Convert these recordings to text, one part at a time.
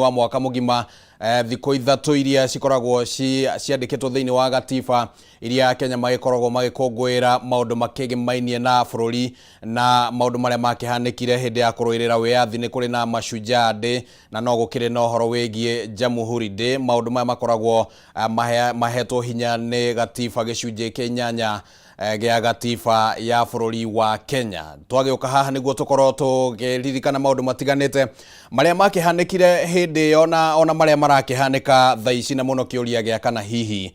Wa mwaka mũgima, thikũ 3 iria cikoragwo ciandĩkĩtwo thĩinĩ wa gatiba iria Kenya magĩkoragwo magĩkũngũĩra maũndũ makĩgĩmainie na bũrũri na maũndũ marĩa makĩhanĩkire hĩndĩ ya kũrũĩrĩra wĩyathi. Nĩ kũrĩ na Mashujaa Day na no gũkĩrĩ na ũhoro wĩgiĩ Jamhuri Day. Maũndũ maya makoragwo mahetwo hinya nĩ gatiba gĩcunjĩ kĩa 8 gĩa gatiba ya bũrũri wa Kenya. Twagĩũka haha nĩguo tũkorwo tũkĩririkana maũndũ matiganĩte marĩa makĩhanĩkire hĩndĩ ĩyo na ona marĩa marakĩhanĩka thaa ici, na mũno kĩũria gĩa kana hihi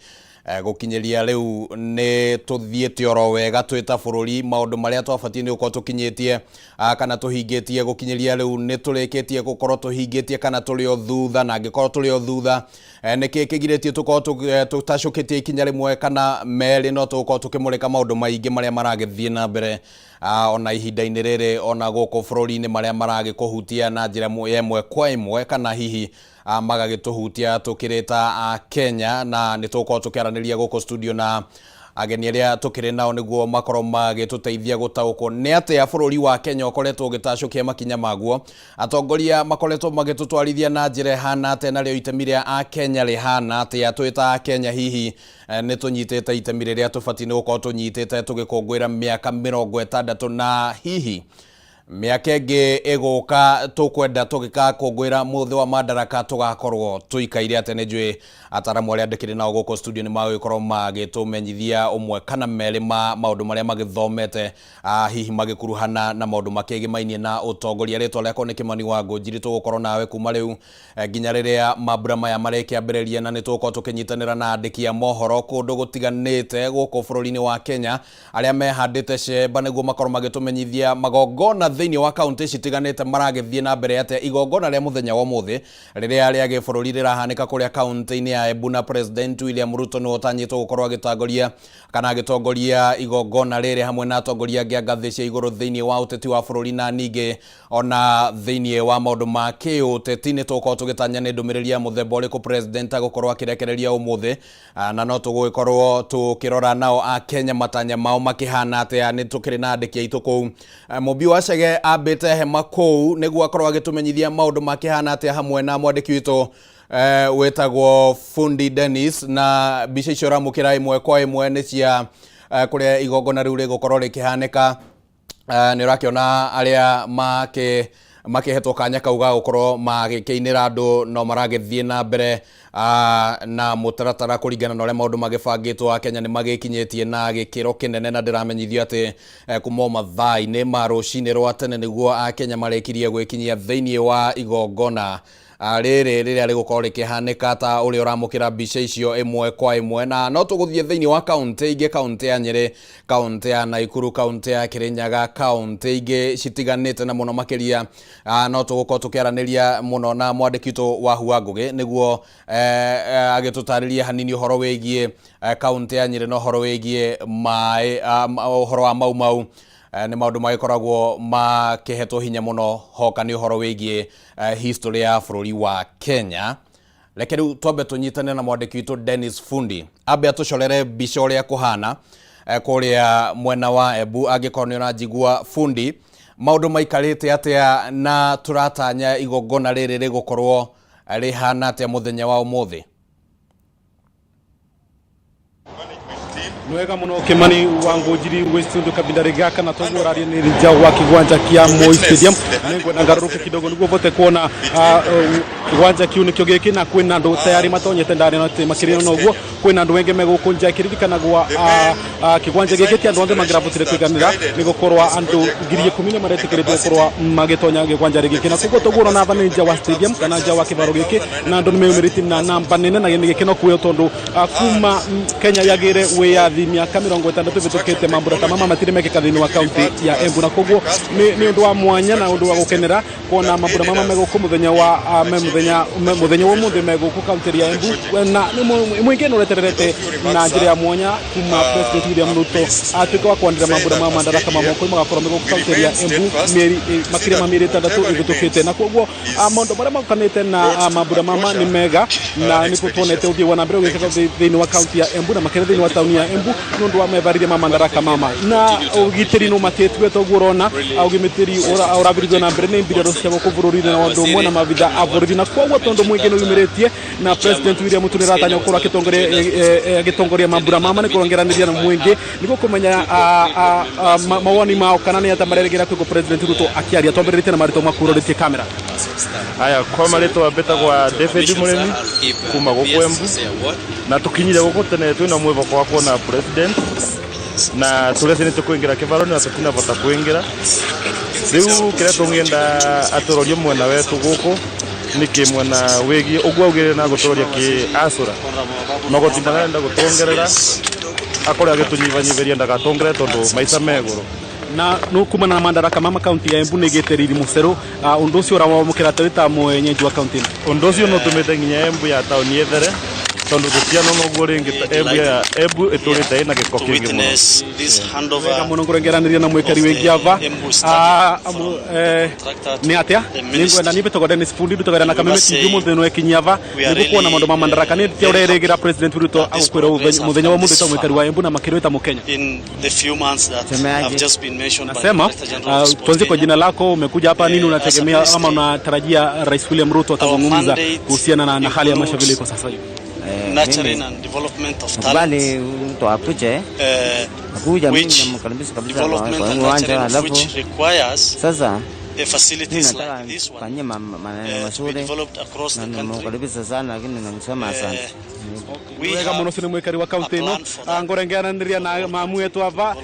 gũkinyĩria rĩu nĩ tũthiĩte oro wega twĩ ta bũrũri, maũndũ marĩa twabatiĩ nĩ gũkorwo tũkinyĩtie kana tũhingĩtie gũkinyĩria rĩu nĩ tũrĩkĩtie gũkorwo tũhingĩtie kana tũrĩ o thutha, na angĩkorwo tũrĩ o thutha, nĩkĩ kĩgirĩtie tũkorwo tũtacũkĩtie ikinya rĩmwe kana merĩ. No tũgũkorwo tũkĩmũrĩka maũndũ maingĩ marĩa maragĩthiĩ na mbere ona ihinda-inĩ rĩrĩ ona gũkũ bũrũri-inĩ, marĩa maragĩkũhutia na njĩra ya ĩmwe kwa ĩmwe kana hihi magagĩtũhutia tũkĩrĩ ta Kenya. Na nĩ tũgũkorwo tũkĩaranĩria gũkũ studio na ageni arĩa tũkĩrĩ nao nĩguo makorwo magĩtũteithia gũtaũkwo nĩ atĩa bũrũri wa Kenya ũkoretwo ũgĩtacũkia makinya maguo, atongoria makoretwo magĩtũtwarithia na njĩra ĩhana atĩa, narĩo itemi rĩa Akenya rĩhana atĩa. Twĩ ta Akenya hihi nĩ tũnyitĩte itemi rĩrĩa tũbatiĩ nĩ gũkorwo tũnyitĩte tũgĩkũngũĩra mĩaka 60, na hihi mĩaka ĩngĩ ĩgũka tũkwenda tũgĩkakũngũĩra mũthĩ wa Madaraka tũgakorwo tũikaire atĩa? Nĩ njũĩ ataramu arĩa ndĩkĩrĩ nao gũkũ studio nĩ magũgĩkorwo magĩtũmenyithia ũmwe kana merĩ ma maũndũ marĩa magĩthomete, hihi magĩkuruhana na maũndũ makĩgĩmainie na ũtongoria. Rĩtwa rĩakwa nĩ Kĩmani wa Ngũnjiri. Tũgũkorwo nawe kuma rĩu nginya rĩrĩa mambura maya marĩkĩambĩrĩria, na nĩ tũgũkorwo tũkĩnyitanĩra na andĩki a mohoro kũndũ gũtiganĩte gũkũ bũrũri-inĩ wa Kenya arĩa mehandĩte cemba nĩguo makorwo magĩtũmenyithia magongona thĩinĩ wa kaunti citiganĩte maragĩthiĩ na mbere atĩa. Igongona rĩa mũthenya wa ũmũthĩ rĩrĩa rĩa gĩbũrũri rĩrahanĩka kũrĩa kaunti-inĩ ya Embu, na President William Ruto nĩwe ũtanyĩtwo gũkorwo agĩtongoria kana agĩtongoria igongona rĩrĩ hamwe na atongoria angĩ a ngathĩ cia igũrũ thĩinĩ wa ũteti wa bũrũri na ningĩ ona thĩinĩ wa maũndũ ma kĩũteti. Nĩ tũgũkorwo tũgĩtanya nĩ ndũmĩrĩri ya mũthemba ũrĩkũ president agũkorwo akĩrekereria ũmũthĩ, na no tũgũgĩkorwo tũkĩrora nao a Kenya matanya mao makĩhana atĩa. Nĩ tũkĩrĩ na andĩki aitũ kũu. Mũmbi wa Chege ambĩte hema kũu nĩguo akorwo agĩtũmenyithia maũndũ makĩhana atĩa hamwe na mwandĩki witũ wĩtagwo Fundi Dennis, na mbica icio ũramũkĩra ĩmwe kwa ĩmwe nĩ cia kũrĩa igongona rĩu rĩgũkorwo rĩkĩhanĩka. Nĩ ũrakĩona arĩa makĩ makĩhetwo kanya kau ga gũkorwo magĩkĩinĩra andũ no maragĩthiĩ na mbere na mũtaratara kũringana na ũrĩa maũndũ magĩbangĩtwo. Akenya nĩ magĩkinyĩtie na gĩkĩro kĩnene, na ndĩramenyithio atĩ kuma o mathaa-inĩ ma rũcinĩ rwa tene nĩguo Akenya marĩkirie gwĩkinyia thĩinĩ wa igongona rĩrĩ rĩrĩa rĩgũkorwo rĩkĩhanĩka ta ũrĩa ũramũkĩra mbica icio ĩmwe kwa ĩmwe. Na no tũgũthiĩ thĩinĩ wa kaunti ingĩ, kaunti ya Nyĩrĩ, kaunti ya Naikuru, kaunti ya Kĩrĩnyaga, kaunti ingĩ citiganĩte, na mũno makĩria no tũgũkorwo tũkĩaranĩria mũno na mwandĩki witũ wa Hua Ngũgĩ nĩguo agĩtũtarĩrie hanini ũhoro wĩgiĩ kaunti ya Nyĩrĩ na ũhoro wĩgiĩ maĩ, ũhoro wa Mau Mau. Nĩ maũndũ magĩkoragwo makĩhetwo hinya mũno hoka nĩ ũhoro wĩgiĩ history ya bũrũri wa Kenya. Reke rĩu twambe tũnyitane na mwandĩki witũ Dennis Fundi ambe atũcorere mbica ũrĩa kũhana kũrĩa mwena wa Embu. Angĩkorwo nĩ ũranjigua, Fundi, maũndũ maikarĩte atĩa na tũratanya igongona rĩrĩ rĩgũkorwo rĩhana atĩa mũthenya wa ũmũthĩ? Nĩ wega mũno, Kimani wa Ngũnjiri, wĩ studio kabinda gaka na toguo ũraria nĩ nja wa kĩwanja kĩa Moi Stadium. Nĩ ngwenda ngarũrũke kidogo nĩguo bote kuona kĩwanja kĩu nĩkĩo gĩkĩ, na kwĩna andũ tayari matonyete ndani, na makĩria na ũguo kwĩna andũ aingĩ megũkũ nja. Kĩririkanagwo kĩwanja gĩkĩ ti andũ othe mangĩrabotire kũiganĩra, nĩ gũkorwo andũ 10,000 nĩ maretĩkĩrĩtio gũkorwo magĩtonya kĩwanja gĩkĩ, na koguo toguo ũrona aba nĩ nja wa stadium kana nja wa kĩbaro gĩkĩ, na andũ nĩ meyumĩrĩtie na namba nene na nĩ gĩkeno kuo tondũ kuma Kenya yagĩre wĩyathi mĩaka 60 ĩhĩtũkĩte, mambura ta mama matirĩ mekĩka thĩinĩ wa kaunti ya Embu, na koguo nĩ ũndũ wa mwanya na ũndũ wa gũkenera kuona mambura mama megũkũ mũthenya wa me mũthenya mũthenya wa ũmũthĩ megũkũ kaunti ya Embu, na mũingĩ nĩ ũretererete na njĩra ya mwanya kuma President William Ruto atuĩka wa kwanĩrĩra mambura ma Madaraka ma mwaka ũyũ magakorwo megũkũ kaunti ya Embu mĩeri makĩria ma mĩeri 6 ĩhĩtũkĩte. Na koguo maũndũ marĩa mokanĩte na mambura mama nĩ mega, na nĩ tuonete ũthii wa na mbere ũgĩkĩka thĩinĩ wa kaunti ya Embu na makĩria thĩinĩ wa tauni ya Embu. Embu nĩ ũndũ wa mebarĩria ma Madaraka mama na ũgitĩri nĩ ũmatĩtue toguo ũrona ũgitĩri ũrathirithio na mbere nĩ mbirarũ cia gũkũ bũrũri-inĩ na ũndũ ũmwe na mabitha a bũrũri na koguo tondũ mũingĩ nĩ yumĩrĩtie na President William Ruto nĩ aratanya gũkorwo agĩtongoria mambura mama nĩ kũrongeranĩria na mũingĩ nĩguo kũmenya mawoni mao kana nĩ atĩa marerĩgĩrĩra kũigua President Ruto akĩaria. Twambĩrĩrĩtie na marĩtwa maku ũrorĩtie kamera. Aya, kwa marĩtwa mbĩtagwa David Mũrĩmi kuma gũkũ Embu, na tũkinyire gũkũ tene twĩna mwĩhoko wa kuona president, na tũreci nĩ tũkũingĩra kĩbaro na tũtinabota kũingĩra. Rĩu kĩrĩa tũngĩenda atũrorie mwena wetu gũkũ nĩ kĩ mwena wĩgiĩ ũguo augire na gũtũroria kĩ acũra magoti marenda gũtuongerera akorwo agĩtũnyibanyibĩria ndagatuongerere tondũ maica me goro. Na no kumana na Madaraka mama kaunti ya Embu nĩ ĩgĩte riri mũcerũ, ũndũ ũcio ũrawamũkĩra atĩa wĩ ta mwenyeji wa kaunti ĩno? Ũndũ ũcio nĩ ũtũmĩte nginya Embu ya taũni ĩthere tondũ tũtianona ũguo rĩngĩ. Embu ya Embu ĩtũrĩte ĩna gĩko kĩingĩ mũno. Wega mũno ngũrengeranĩria na mwĩkari wĩngĩ ava nĩ atĩa nĩ ngwenda niĩ mbĩtagwo Dennis Fundi ndutagĩra na Kameme TV. Ũmũthĩ nĩ wekinyia ava nĩguo kuona maũndũ ma Madaraka, nĩ atĩa ũrerĩgĩra President Ruto agũkwĩra mũthenya wa ũmũthĩ ta mwĩkari wa Embu na makĩria wĩ ta Mũkenya? Nasema tuanzie kwa jina lako, umekuja hapa nini unategemea ama unatarajia Rais William Ruto atazungumza kuhusiana na hali ya maisha vile iko sasa hivi? Nakubali mtu akuje akuja, mimi namkaribisha kabisa kwa uwanja, alafu sasa mimi nataka fanyie maneno mazuri na namkaribisha sana, lakini namsema asante. Wega muno ũcio nĩ mwĩkari wa kaunti ĩno. Ngũrengeranĩria na mamu wetu ava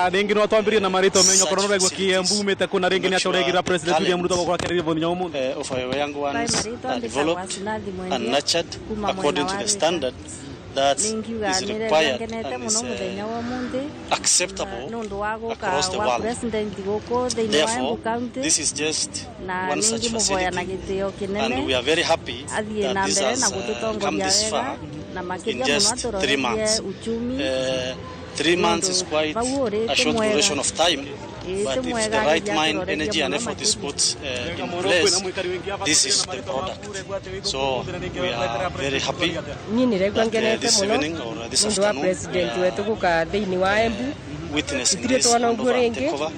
rĩngĩ no twambĩrĩrie na marĩtwa menyu okorwo nĩ ũraigua Kĩembu umĩte kũna rĩngĩ nĩ atĩa ũregĩrĩra President William Ruto gũkorwo akĩarĩria mũthenya wa ũmũthĩ? And nurtured according to the standard that is required and is acceptable across the world. Therefore, this is just one such facility, and we are very happy that this has come this far in just 3 months. 3 months is quite a short duration of time, but if the right mind, energy, and effort is put in place, this is the product. So we are very happy that this evening or this afternoon, president wetu guka thiini wa Embu witnessing this handover and takeover.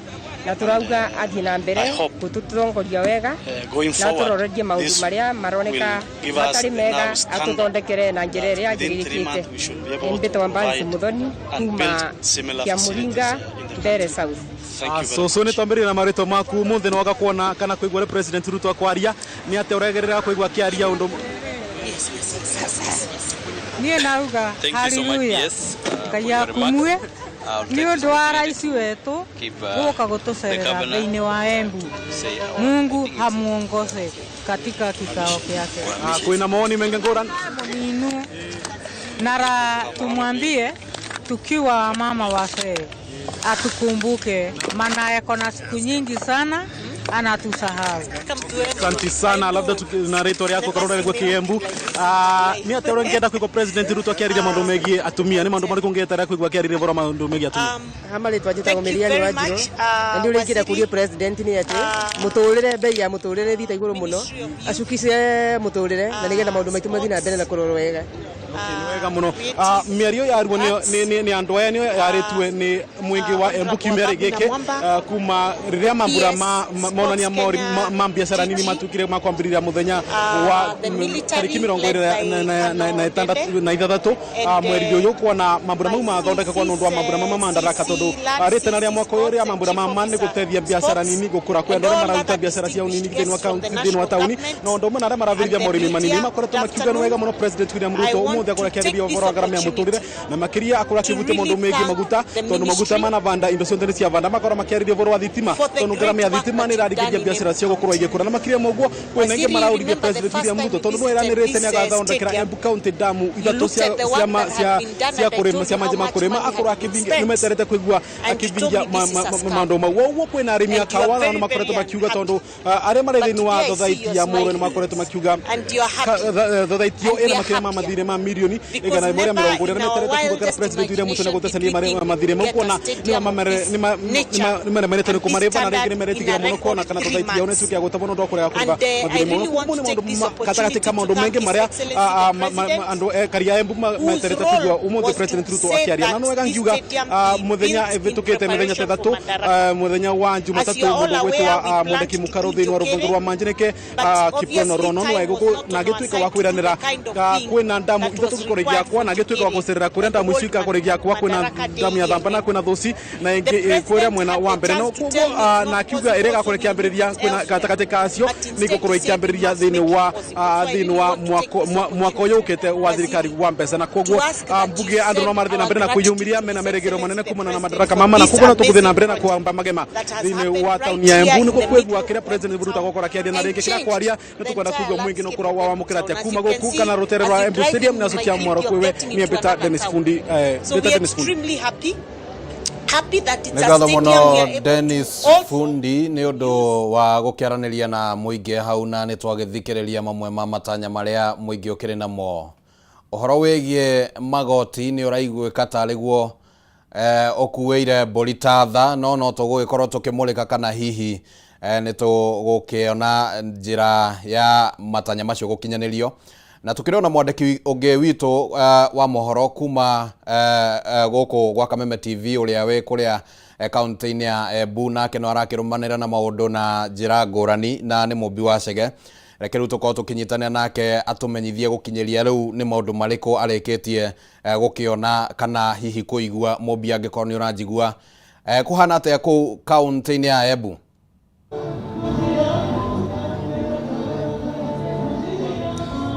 Na turauga athie na mbere gututongoria wega na turorerie maundu maria maroneka matari mega atuthondekere na njira iria yagirikite. Mbito wa Mbansi Muthoni kuma Kiamuringa Mbere South. Cũcũ, nĩ twambĩrĩrie na marĩtwa maku. Ũmũthĩ nĩ woka kuona kana kũigua ũrĩa President Ruto akwaria, nĩ atĩa ũregerera kũigua akĩaria ũndũ? Niĩ nauga haleluya, Ngai akumue nĩ ũndũ wa rais wetu gũka gũtũcerera thĩinĩ wa Embu. Mungu amuongoze katika kikao kyake. Kwĩna mawoni mengi ngũrani. Ninu nara tumwambie tukiwa mama wasee atukumbuke, maana yako na siku nyingi sana anatusahau. Asante sana. Labda na rĩtwa rĩaku korwo ũraigua Kĩembu, nĩ atĩa ũrĩa ũngĩenda kũigua President Ruto akĩarĩria maũndũ megiĩ atumia? Nĩ maũndũ marĩkũ ũngĩeterera kũigua akĩarĩria ũhoro maũndũ megiĩ atumia? Ha marĩtwa njĩtagwo Mĩriani Wanjirũ, na nĩ ũrĩa ingĩenda kũria president nĩ atĩ mũtũrĩre, bei ya mũtũrĩre ĩthiĩte igũrũ mũno, acukice mũtũrĩre na nĩgetha maũndũ maitũ mathiĩ na mbere na kũrorwo wega. Wega mũno. Mĩario yaruo nĩ andũ aya nĩyo yarĩtue nĩ mũingĩ wa Embu kiumia gĩkĩ, kuma rĩrĩa mambura ma monania ma biacara nini matukire ma kwambĩrĩria mũthenya wa tarĩki 26 mweri ũyũ, kuona mambura mau mathondekagwo nĩ ũndũ wa mambura ma Madaraka, tondũ rĩtana rĩa mwaka ũyũ rĩa mambura mama nĩ gũteithia biacara nini gũkũra. Kwĩ andũ arĩa mararuta biacara ciao nini thĩinĩ wa kaunti, thĩinĩ wa taũni, na ũndũ ũmwe na arĩa marathirithia morĩmi manini makoretwo makiuga nĩ wega mũno President William Ruto ũmũthĩ akorwo akĩarĩria ũhoro wa ngarama ya mũtũrĩre, na makĩria akorwo akĩhutia maũndũ megiĩ maguta, tondũ maguta manavanda, indo ciothe nĩ ciavanda. Makorwo makĩarĩria ũhoro wa thitima, tondũ ngarama ya thitima nĩ ĩrarigĩrĩria biacara cio gũkorwo igĩkũra. Na makĩria ma ũguo kwĩna aingĩ maraũrithia President William Ruto tondũ no eranĩrĩte nĩ agathondekera Embu County damu ithatũ cia kũrĩma, cia maji ma kũrĩma, akorwo akĩvingia. Nĩ meterete kũigua akĩvingia maũndũ mau. Ũguo kwĩna arĩmi a kawa nao nĩ makoretwo makiuga, tondũ arĩa marĩ thĩinĩ wa thothaiti ya Mũrũ nĩ makoretwo makiuga thothaiti ĩyo ĩna makĩria ma mathirĩ ma mirioni 120, na meterete kũigua President William Ruto nĩ gũtecania mathirĩ mau, kuona nĩ maremerete nĩ kũmarĩba, na rĩngĩ nĩ meretigĩra mũno kuona kuona about kana 3 thothaiti yao months. nä tuä kä ya gå tabwo no kå rega kå And I mathirä really mono want koguo to nä take maå this ndå gatagatĩ opportunity ka to maå ndå thank maingä His marĩa Excellency the President, andå karia Embu whose meterete role kũigua ũmũthĩ was to President Ruto say akĩaria na that no wega this ngiuga stadium be mũthenya built in ĩvĩtũkĩte mĩthenya ta preparation for ĩtatũ Madaraka. mũthenya wa As Jumatatũ you are all mũndũ aware, gwĩtwa we planned mwandĩki to mũkarũ do thĩinĩ wa rũgongo Njukiri, rwa Manjĩnĩke but Kiprono obviously Rono time nĩwe was gũkũ not na on our agĩtuĩka wa side to do kwĩranĩra the kind of thing kwĩna ndamu that ithatũ was gũkorwo required igĩakwa for na agĩtuĩka wa Njukiri gũcerera kũrĩa and the ndamu icio whole igakorwo igĩakwa kwĩna Madaraka Day ndamu ya Thambana event. kwĩna Thũci na The ĩngĩ kũrĩa president mwena had wa the mbere no chance to tell koguo me it's na not akiuga possible, ĩrĩa so ĩgakorwo we ĩkĩambĩrĩria looked kwĩna elsewhere. gatagatĩ kacio But nĩ instead igũkorwo he said we ikĩambĩrĩria must thĩinĩ make it wa possible. So I thĩinĩ really wa want to take this mwaka ũyũ opportunity, ũkĩte wa thirikari Waziri, wa mbeca na to koguo ask that you mbunge andũ no send marathiĩ na our mbere na gratitude kwĩyũmĩria to mena His merĩgĩrĩro Excellency manene the kumana na President madaraka for mama na this koguo no tũgũthiĩ na amazing mbere na project kwamba magema that has thĩinĩ happened wa right taũni ya here Embu in nĩguo the kwĩgua middle kĩrĩa of President Embu Ruto town agũkorwo akĩaria na and rĩngĩ kĩrĩa changed kwaria nĩ the tũkwenda entire kũigua mũingĩ no landscape kũrĩa of Embu wawamũkĩra town. atĩa As kuma you can gũkũ see, kana rũtere as rwa you Embu drive Stadium in na with my Acukia clip, Mwaro you're kwĩwe getting niĩ into mbĩta another Dennis town. Fundi So we mbĩta are Dennis Fundi. extremely happy, happy that it's Nĩ a ngatho stadium we mũno are able to Dennis also Fundi nĩ ũndũ wa gũkĩaranĩria na mũingĩ hau na nĩ twagĩthikĩrĩria mamwe ma matanya marĩa mũingĩ ũkĩrĩ namo. Ũhoro wĩgiĩ magoti nĩ ũraiguĩka tarĩ guo ũkuĩire mbũri ta tha no no tũgũgĩkorwo tũkĩmũrĩka kana hihi nĩ tũgũkĩona njĩra ya matanya macio gũkinyanĩrio na tukĩrĩ na mwandĩki ũngĩ witũ wa mohoro kuma gũkũ gwa Kameme TV ũrĩa wĩ kũrĩa kaunti-inĩ ya Embu nake no arakĩrũmanĩra na maũndũ na njĩra ngũrani na nĩ mũmbi wa Chege. Reke rĩu tũkorwo tũkĩnyitanĩra nake atũmenyithie gũkinyĩria rĩu nĩ maũndũ marĩkũ arĩkĩtie gũkĩona kana hihi kũigua. Mũmbi angĩkorwo nĩ ũranjigua, kũhana atĩa kũu kaunti-inĩ ya Embu?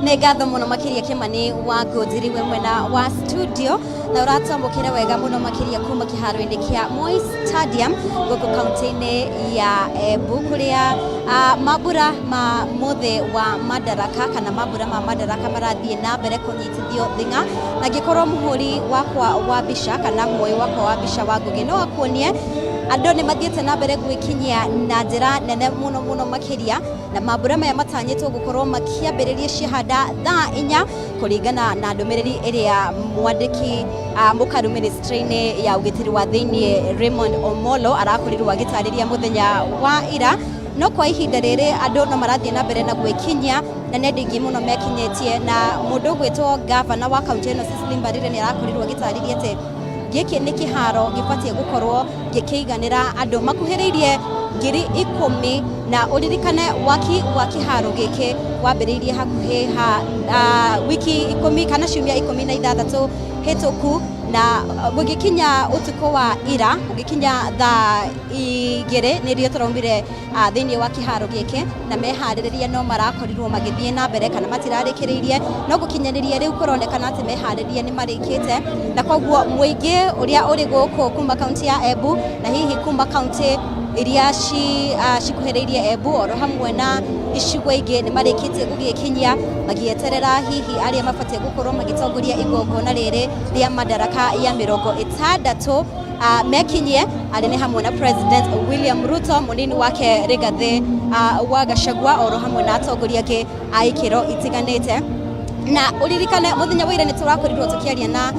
Nĩ ngatho mũno makĩria Kĩmani wa Ngũnjiri we mwena wa studio na ũratwamũkĩra wega mũno makĩria kuma kĩharo-inĩ kĩa Moi Stadium gũkũ kaunti-inĩ ya Embu kũrĩa mambura ma mũthĩ wa Madaraka kana mambura ma Madaraka marathiĩ na mbere kũnyitithio thing'a na ngĩkorwo mũhũri wakwa wa mbica kana muoyi wakwa wa mbica wa Ngũgĩ no akuonie andũ nĩ mathiĩte na mbere gwĩkinyia na njĩra nene mũno mũno makĩria na mambura maya matanyĩtwo gũkorwo makĩambĩrĩria ciahanda thaa 4 kũringana na ndũmĩrĩri ĩrĩa mwandĩki mũkaru ministry-inĩ ya ũgitĩri wa thĩiniĩ Raymond Omolo arakorirwo agĩtarĩria mũthenya wa ira. No kwa ihinda rĩrĩ andũ no marathiĩ na mbere na gwĩkinyia na nĩ andũ aingĩ mũno mekinyĩtie na mũndũ ũgwĩtwo gavana wa kaunti ĩno Cecily Mbarire nĩ arakorirwo agĩtarĩria atĩ gĩkĩ nĩ kĩharo gĩbatiĩ gũkorwo gĩkĩiganĩra andũ makuhĩrĩirie 10,000 na ũririkane waki wa kĩharo gĩkĩ wambĩrĩirie hakuhĩ ha wiki 10 kana ciumia 16 hĩtũku na gũgĩkinya ũtukũ wa ira gũgĩkinya thaa 2 nĩrĩo tũraumire thĩinĩ wa kĩharo gĩkĩ na meharĩrĩria no marakorirwo magĩthiĩ na mbere kana matirarĩkĩrĩirie no gũkinyanĩria rĩu kũronekana atĩ meharĩrĩria nĩ marĩkĩte na koguo mũingĩ ũrĩa ũrĩ gũkũ kuma kaunti ya Embu na hihi kuma kaunti iria cikuhĩrĩirie Embu oro hamwe na icigo ingĩ nĩ marĩkĩtie gũgĩkinyia magĩeterera hihi arĩa mabatiĩ gũkorwo magĩtongoria igongona rĩrĩ rĩa Madaraka ya 60 mekinyie arĩ nĩ hamwe na President William Ruto mũnini wake Rigathi wa Gachagua oro hamwe na atongoria angĩ a ikĩro itiganĩte. Na ũririkane mũthenya wa ira nĩ tũrakorirwo tũkĩaria na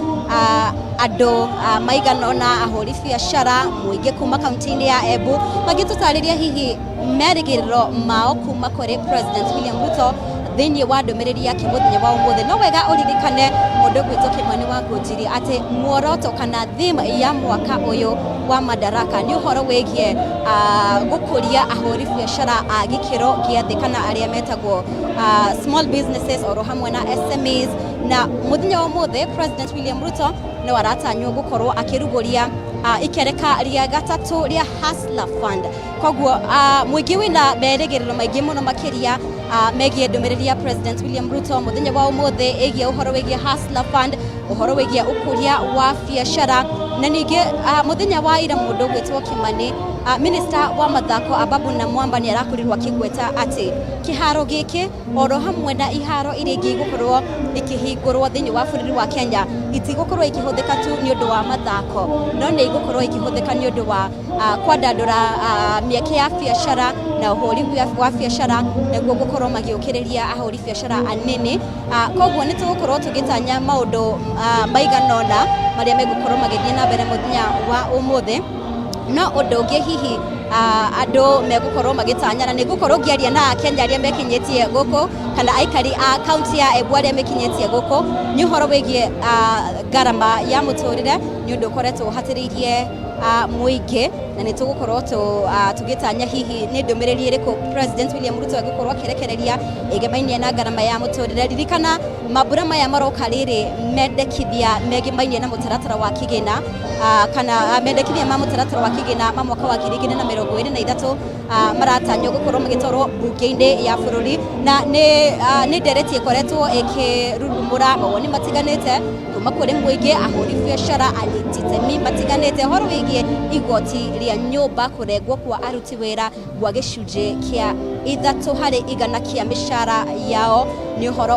andũ maigana ũna ahũri biacara mũingĩ kuma kaunti-inĩ ya Embu magĩtũtarĩria hihi merĩgĩrĩro mao kuma kũrĩ President William Ruto thĩinĩ wa ndũmĩrĩri yake mũthenya wa ũmũthĩ. No wega ũririkane mũndũ ũgwĩtwo Kĩmani wa Ngũnjiri atĩ muoroto kana theme ya mwaka ũyũ wa Madaraka nĩ ũhoro wĩgiĩ gũkũria ahũri biacara a gĩkĩro gĩa thĩ kana arĩa metagwo small businesses oro hamwe na SMEs. Na mũthenya wa ũmũthĩ President William Ruto no aratanywo gũkorwo akĩrugũria ikereka rĩa gatatũ rĩa Hustler Fund. Koguo mũingĩ wĩna merĩgĩrĩro maingĩ mũno makĩria megiĩ ndũmĩrĩri ya President William Ruto mũthenya wa ũmũthĩ ĩgiĩ ũhoro wĩgiĩ Hustler Fund, ũhoro wĩgiĩ ũkũria wa biacara. Na ningĩ mũthenya wa ira mũndũ ũgwĩtwo Kĩmani Minister wa mathako Ababu na Mwamba nĩ arakorirwo akĩgweta atĩ kĩharo gĩkĩ oro hamwe na iharo iria ingĩ igũkorwo ikĩhingũrwo thĩinĩ wa bũrũri wa Kenya itigũkorwo ikĩhũthĩka tu nĩ ũndũ wa mathako no nĩ igũkorwo ikĩhũthĩka nĩ ũndũ wa kwandandũra mĩeke ya biacara na ũhũri wa biacara nĩguo gũkorwo magĩũkĩrĩria ahũri biacara anini. Koguo nĩ tũgũkorwo tũgĩtanya maũndũ maigana ũna marĩa megũkorwo magĩthiĩ na mbere mũthenya wa ũmũthĩ. No ũndũ ũngĩ hihi Andũ megũkorwo magĩtanya na nĩ ngũkorwo ngĩaria na Akenya arĩa mekinyĩtie gũkũ kana aikari a kaunti ya Embu arĩa mekinyĩtie gũkũ nĩ ũhoro wĩgiĩ ngarama ya mũtũrĩre nĩ ũndũ ũkoretwo ũhatĩrĩirie mũingĩ na nĩ tũgũkorwo tũgĩtanya hihi nĩ ndũmĩrĩri ĩrĩkũ President William Ruto egũkorwo akĩrekereria ĩgemainie na ngarama ya mũtũrĩre. Ririkana mambura maya maroka rĩrĩ mendekithia megemainie na mũtaratara wa kĩgĩna kana mendekithia ma mũtaratara wa kĩgĩna ma mwaka wa 2023 maratanywo gũkorwo magĩtwarwo mbunge-inĩ ya bũrũri na nĩ ndereti ĩkoretwo ĩkĩrurumũra mawoni matiganĩte kuma kũrĩ mũingĩ, ahũri biacara, anyiti itemi matiganĩte ũhoro wĩgiĩ igoti rĩa nyũmba kũrengwo kwa aruti wĩra gwa gĩcunjĩ kĩa 3% kĩa mĩcara yao nĩ ũhoro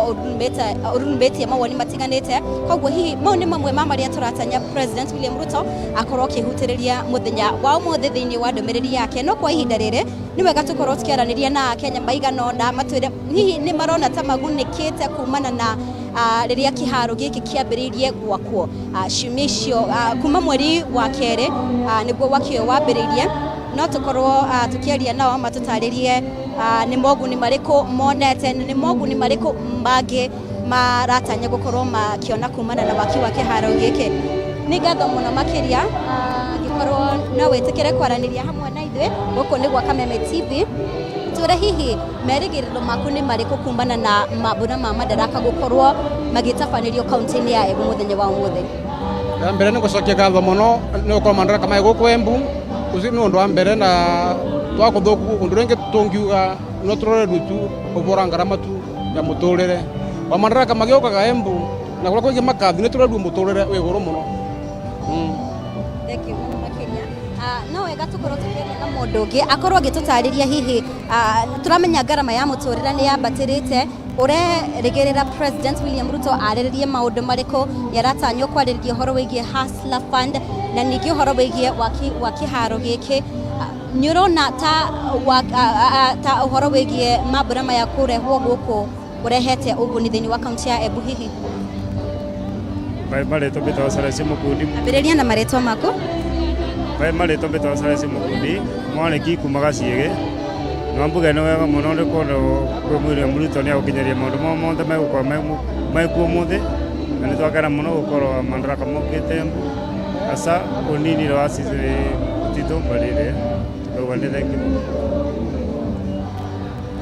ũrurumĩtie mawoni matiganĩte. Koguo hihi mau nĩ mamwe ma marĩa tũratanya President William Ruto akorwo akĩhutĩrĩria mũthenya wa ũmũthĩ thĩinĩ wa ndũmĩrĩri yake. No kwa ihinda rĩrĩ nĩ wega tũkorwo tũkĩaranĩria na Akenya maigana ũna matwĩre hihi nĩ marona ta magunĩkĩte kumana na rĩrĩa kĩharo gĩkĩ kĩambĩrĩirie gwakwo ciumia icio kuma mweri wa kerĩ nĩguo waki ũyũ wambĩrĩirie. No tũkorwo tũkĩaria nao matũtarĩrie nĩ moguni marĩkũ monete na nĩ moguni marĩkũ mangĩ maratanya gũkorwo makĩona kumana na waki wa kĩharo gĩkĩ. Nĩ ngatho mũno makĩria angĩkorwo no wĩtĩkĩre kwaranĩria hamwe na ithuĩ gũkũ nĩ gwa Kameme TV twĩre hihi merĩgĩrĩro maku nĩ marĩkũ kumana na mambura ma Madaraka gũkorwo magĩtabanĩrio kaunti-inĩ ya Embu mũthenya wa ũmũthĩ. Ya mbere nĩ gũcokia ngatho mũno nĩ gũkorwo Madaraka mai gũkũ Embu ũcio nĩ ũndũ wa mbere na twakũthũku ũndũ rĩngĩ tũngiuga no tũrore tu ũbora ngarama tu ya mũtũrĩre wa Madaraka magĩũkaga Embu na kũrĩa kũingĩ makathi nĩ tũrerwo mũtũrĩre wĩ goro mũno. Thank you mũno makĩria. No wega tũkorwo tũkĩaria na mũndũ ũngĩ akorwo agĩtũtarĩria hihi tũramenya ngarama ya mũtũrĩre nĩ yambatĩrĩte ũrerĩgĩrĩra President William Ruto arĩrĩrie maũndũ marĩkũ nĩ aratanywo kwarĩrĩria ũhoro wĩgiĩ Hustler Fund na ningĩ ũhoro wĩgiĩ waki wa kĩharo gĩkĩ. Nĩ ũrona ta ũhoro wĩgiĩ mambura maya kũrehwo gũkũ ũrehete ũguni thĩinĩ wa kaunti ya Embu hihi? Marĩtwa mbĩtagwo Celestine Mukundi. Ambĩrĩria na marĩtwa maku. Marĩtwa mbĩtagwo Celestine Mukundi mwanĩki kuma Gaciĩgĩ. No mbuge nĩ wega mũno nĩ kuona kwĩ William Ruto nĩ agũkinyaria maũndũ mo mothe megũkorwo mekuo ũmũthĩ na nĩ twakena mũno gũkorwo Madaraka mokĩte Embu hasa ũnini wa Tito Mbarire. Koguo nĩ thengiũ.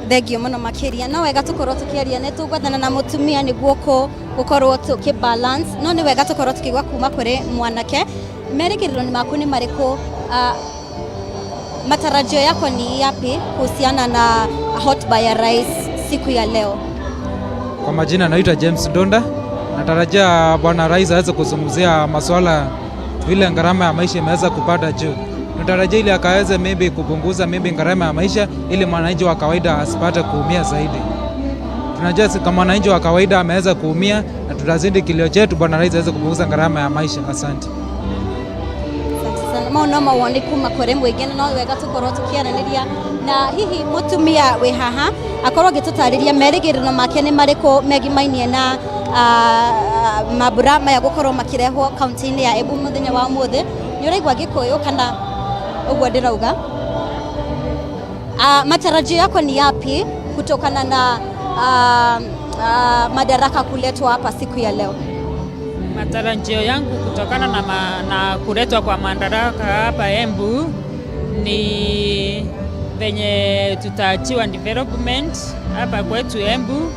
Thengio mũno makĩria. No wega tũkorwo tũkĩaria nĩ tũgwethana na mũtumia nĩguo gũkorwo tũkĩ balance no nĩ wega tũkorwo tũkĩigua kuma kũrĩ mwanake merĩgĩrĩro nĩ maku nĩ marĩkũ, matarajio yako ni yapi kuhusiana na hotuba ya rais siku ya leo? Kwa majina naitwa James Donda. Natarajia bwana rais aweze kuzungumzia masuala vile gharama ya maisha imeweza kupanda juu. Natarajia ili akaweze maybe kupunguza maybe gharama ya maisha ili mwananchi wa kawaida asipate kuumia zaidi. Tunajua kama mwananchi wa kawaida ameweza kuumia na tutazidi kilio chetu bwana rais aweze kupunguza gharama ya maisha. Asante. Asante sana. Mau no mawoni kuma kũrĩ mũingĩ no wega tũkorwo tũkĩaranĩria na hihi mũtumia wĩ haha akorwo agĩtũtarĩria merĩgĩrĩro make nĩ marĩkũ megimainie na mambura maya gũkorwo makĩrehwo kaunti-inĩ ya Embu mũthenya wa ũmũthĩ. Nĩ ũraigua Gĩkũyũ kana ũguo ndĩrauga? Matarajio yako ni yapi kutokana na Madaraka kuletwa hapa siku ya leo? Matarajio yangu kutokana na kuletwa kwa Madaraka hapa Embu ni venye tutaachiwa development hapa kwetu Embu,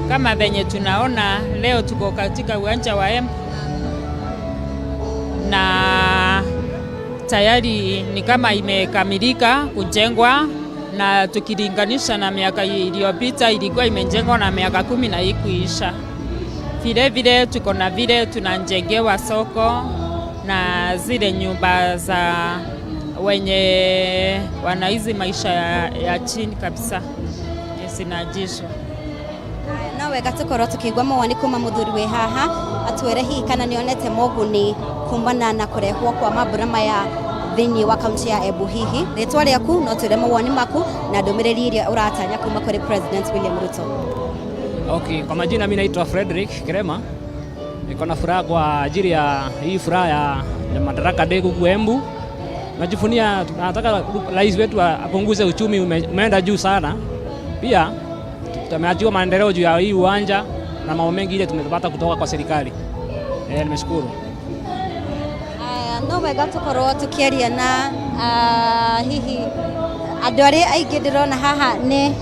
kama venye tunaona leo tuko katika uwanja wa Embu na tayari ni kama imekamilika kujengwa, na tukilinganisha na miaka iliyopita ilikuwa imejengwa na miaka 10 na ikuisha. Vile vile tuko na vile tunajengewa soko na zile nyumba za wenye wanaizi maisha ya chini kabisa zinajishwa. No wega tukorwo tukigwa mawoni kuma muthuri wi haha atwire hihi kana nionete moguni kumana na kurehwo kwa mambura maya thiini wa kaunti ya Embu. Hihi ritwa riaku no twire mawoni maku na ndumiriri iria uratanya kuma kuri President William Ruto. Okay, kwa majina mimi naitwa Frederick Kirema. Niko na furaha kwa ajili ya hii furaha ya Madaraka Day huku Embu. Najivunia, tunataka rais wetu apunguze uchumi, umeenda juu sana. Pia tumeachiwa maendeleo juu ya hii uwanja na mambo mengi ile tumepata kutoka kwa serikali. Nimeshukuru. Aya, no wega tukorwo tukiaria na hihi andũ arĩa aingĩ ndĩrona haha nĩ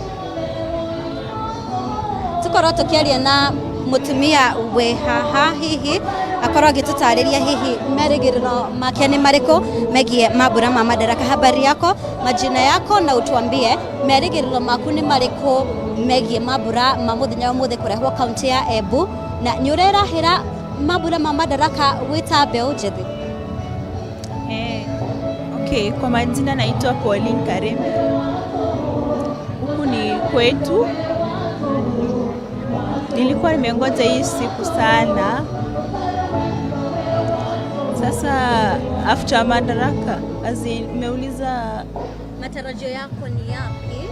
tukorwo tukiaria na mutumia wĩ haha, hihi akorwo agĩtũtarĩria hihi merĩgĩrĩro make nĩ marĩkũ megiĩ mambura ma Madaraka. Habari yako, majina yako na utuambie merĩgĩrĩro maku nĩ marĩkũ megiĩ mambura ma mũthenya wa ũmũthĩ kũrehwo kaunti ya Embu, na nĩ ũrerahĩra mambura ma Madaraka wĩ ta mbeũ njĩthĩ? Okay, kwa majina naitwa Pauline Karemi. Huku ni kwetu. Nilikuwa nimengoja hii siku sana. Sasa after Madaraka, as in, umeuliza matarajio yako ni yapi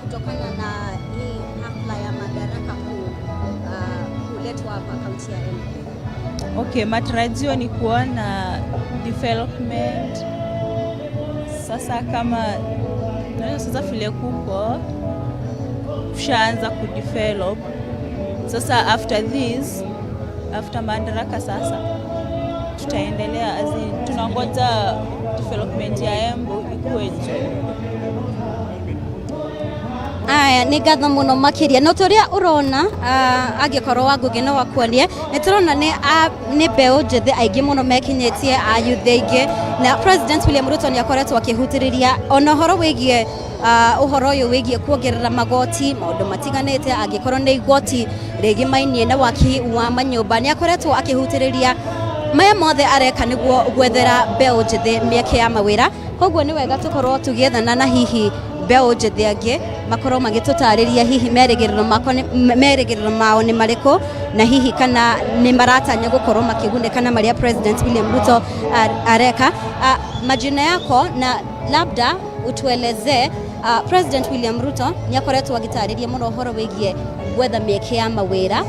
kutokana na hii hafla ya Madaraka kuletwa hapa kaunti ya Embu? Okay, matarajio ni kuona development. Sasa kama unajua sasa vile kuko kushaanza kudevelop. Sasa after this, after Madaraka sasa tutaendelea, as in, tunangoja development ya Embu ikuwe juu. Aya, nĩ ngatho mũno makĩria. No tũrĩa ũrona, angĩkorwo wa Ngugi no akuonie, nĩ tũrona nĩ mbeũ njĩthĩ aingĩ mũno mekinyĩtie, ayuthi aingĩ, na President William Ruto nĩ akoretwo akĩhutĩrĩria ona ũhoro wĩgiĩ ũhoro ũyũ wĩgiĩ kuongerera magoti maũndũ matiganĩte, angĩkorwo nĩ igoti rĩgimainie na waki wa manyũmba, nĩ akoretwo akĩhutĩrĩria maya mothe areka nĩguo gwethera mbeũ njĩthĩ mĩeke ya mawĩra. Koguo nĩ wega tũkorwo tũgĩethana na hihi mbeũ njĩthĩ angĩ makorwo magĩtũtarĩria hihi merĩgĩrĩro mao nĩ marĩkũ, na hihi kana nĩ maratanya gũkorwo makĩgunĩka na marĩa President William Ruto areka. Majina yako na labda utuelezee, President William Ruto nĩ akoretwo agĩtarĩria mũno ũhoro wĩgiĩ gwetha mĩeke ya mawĩra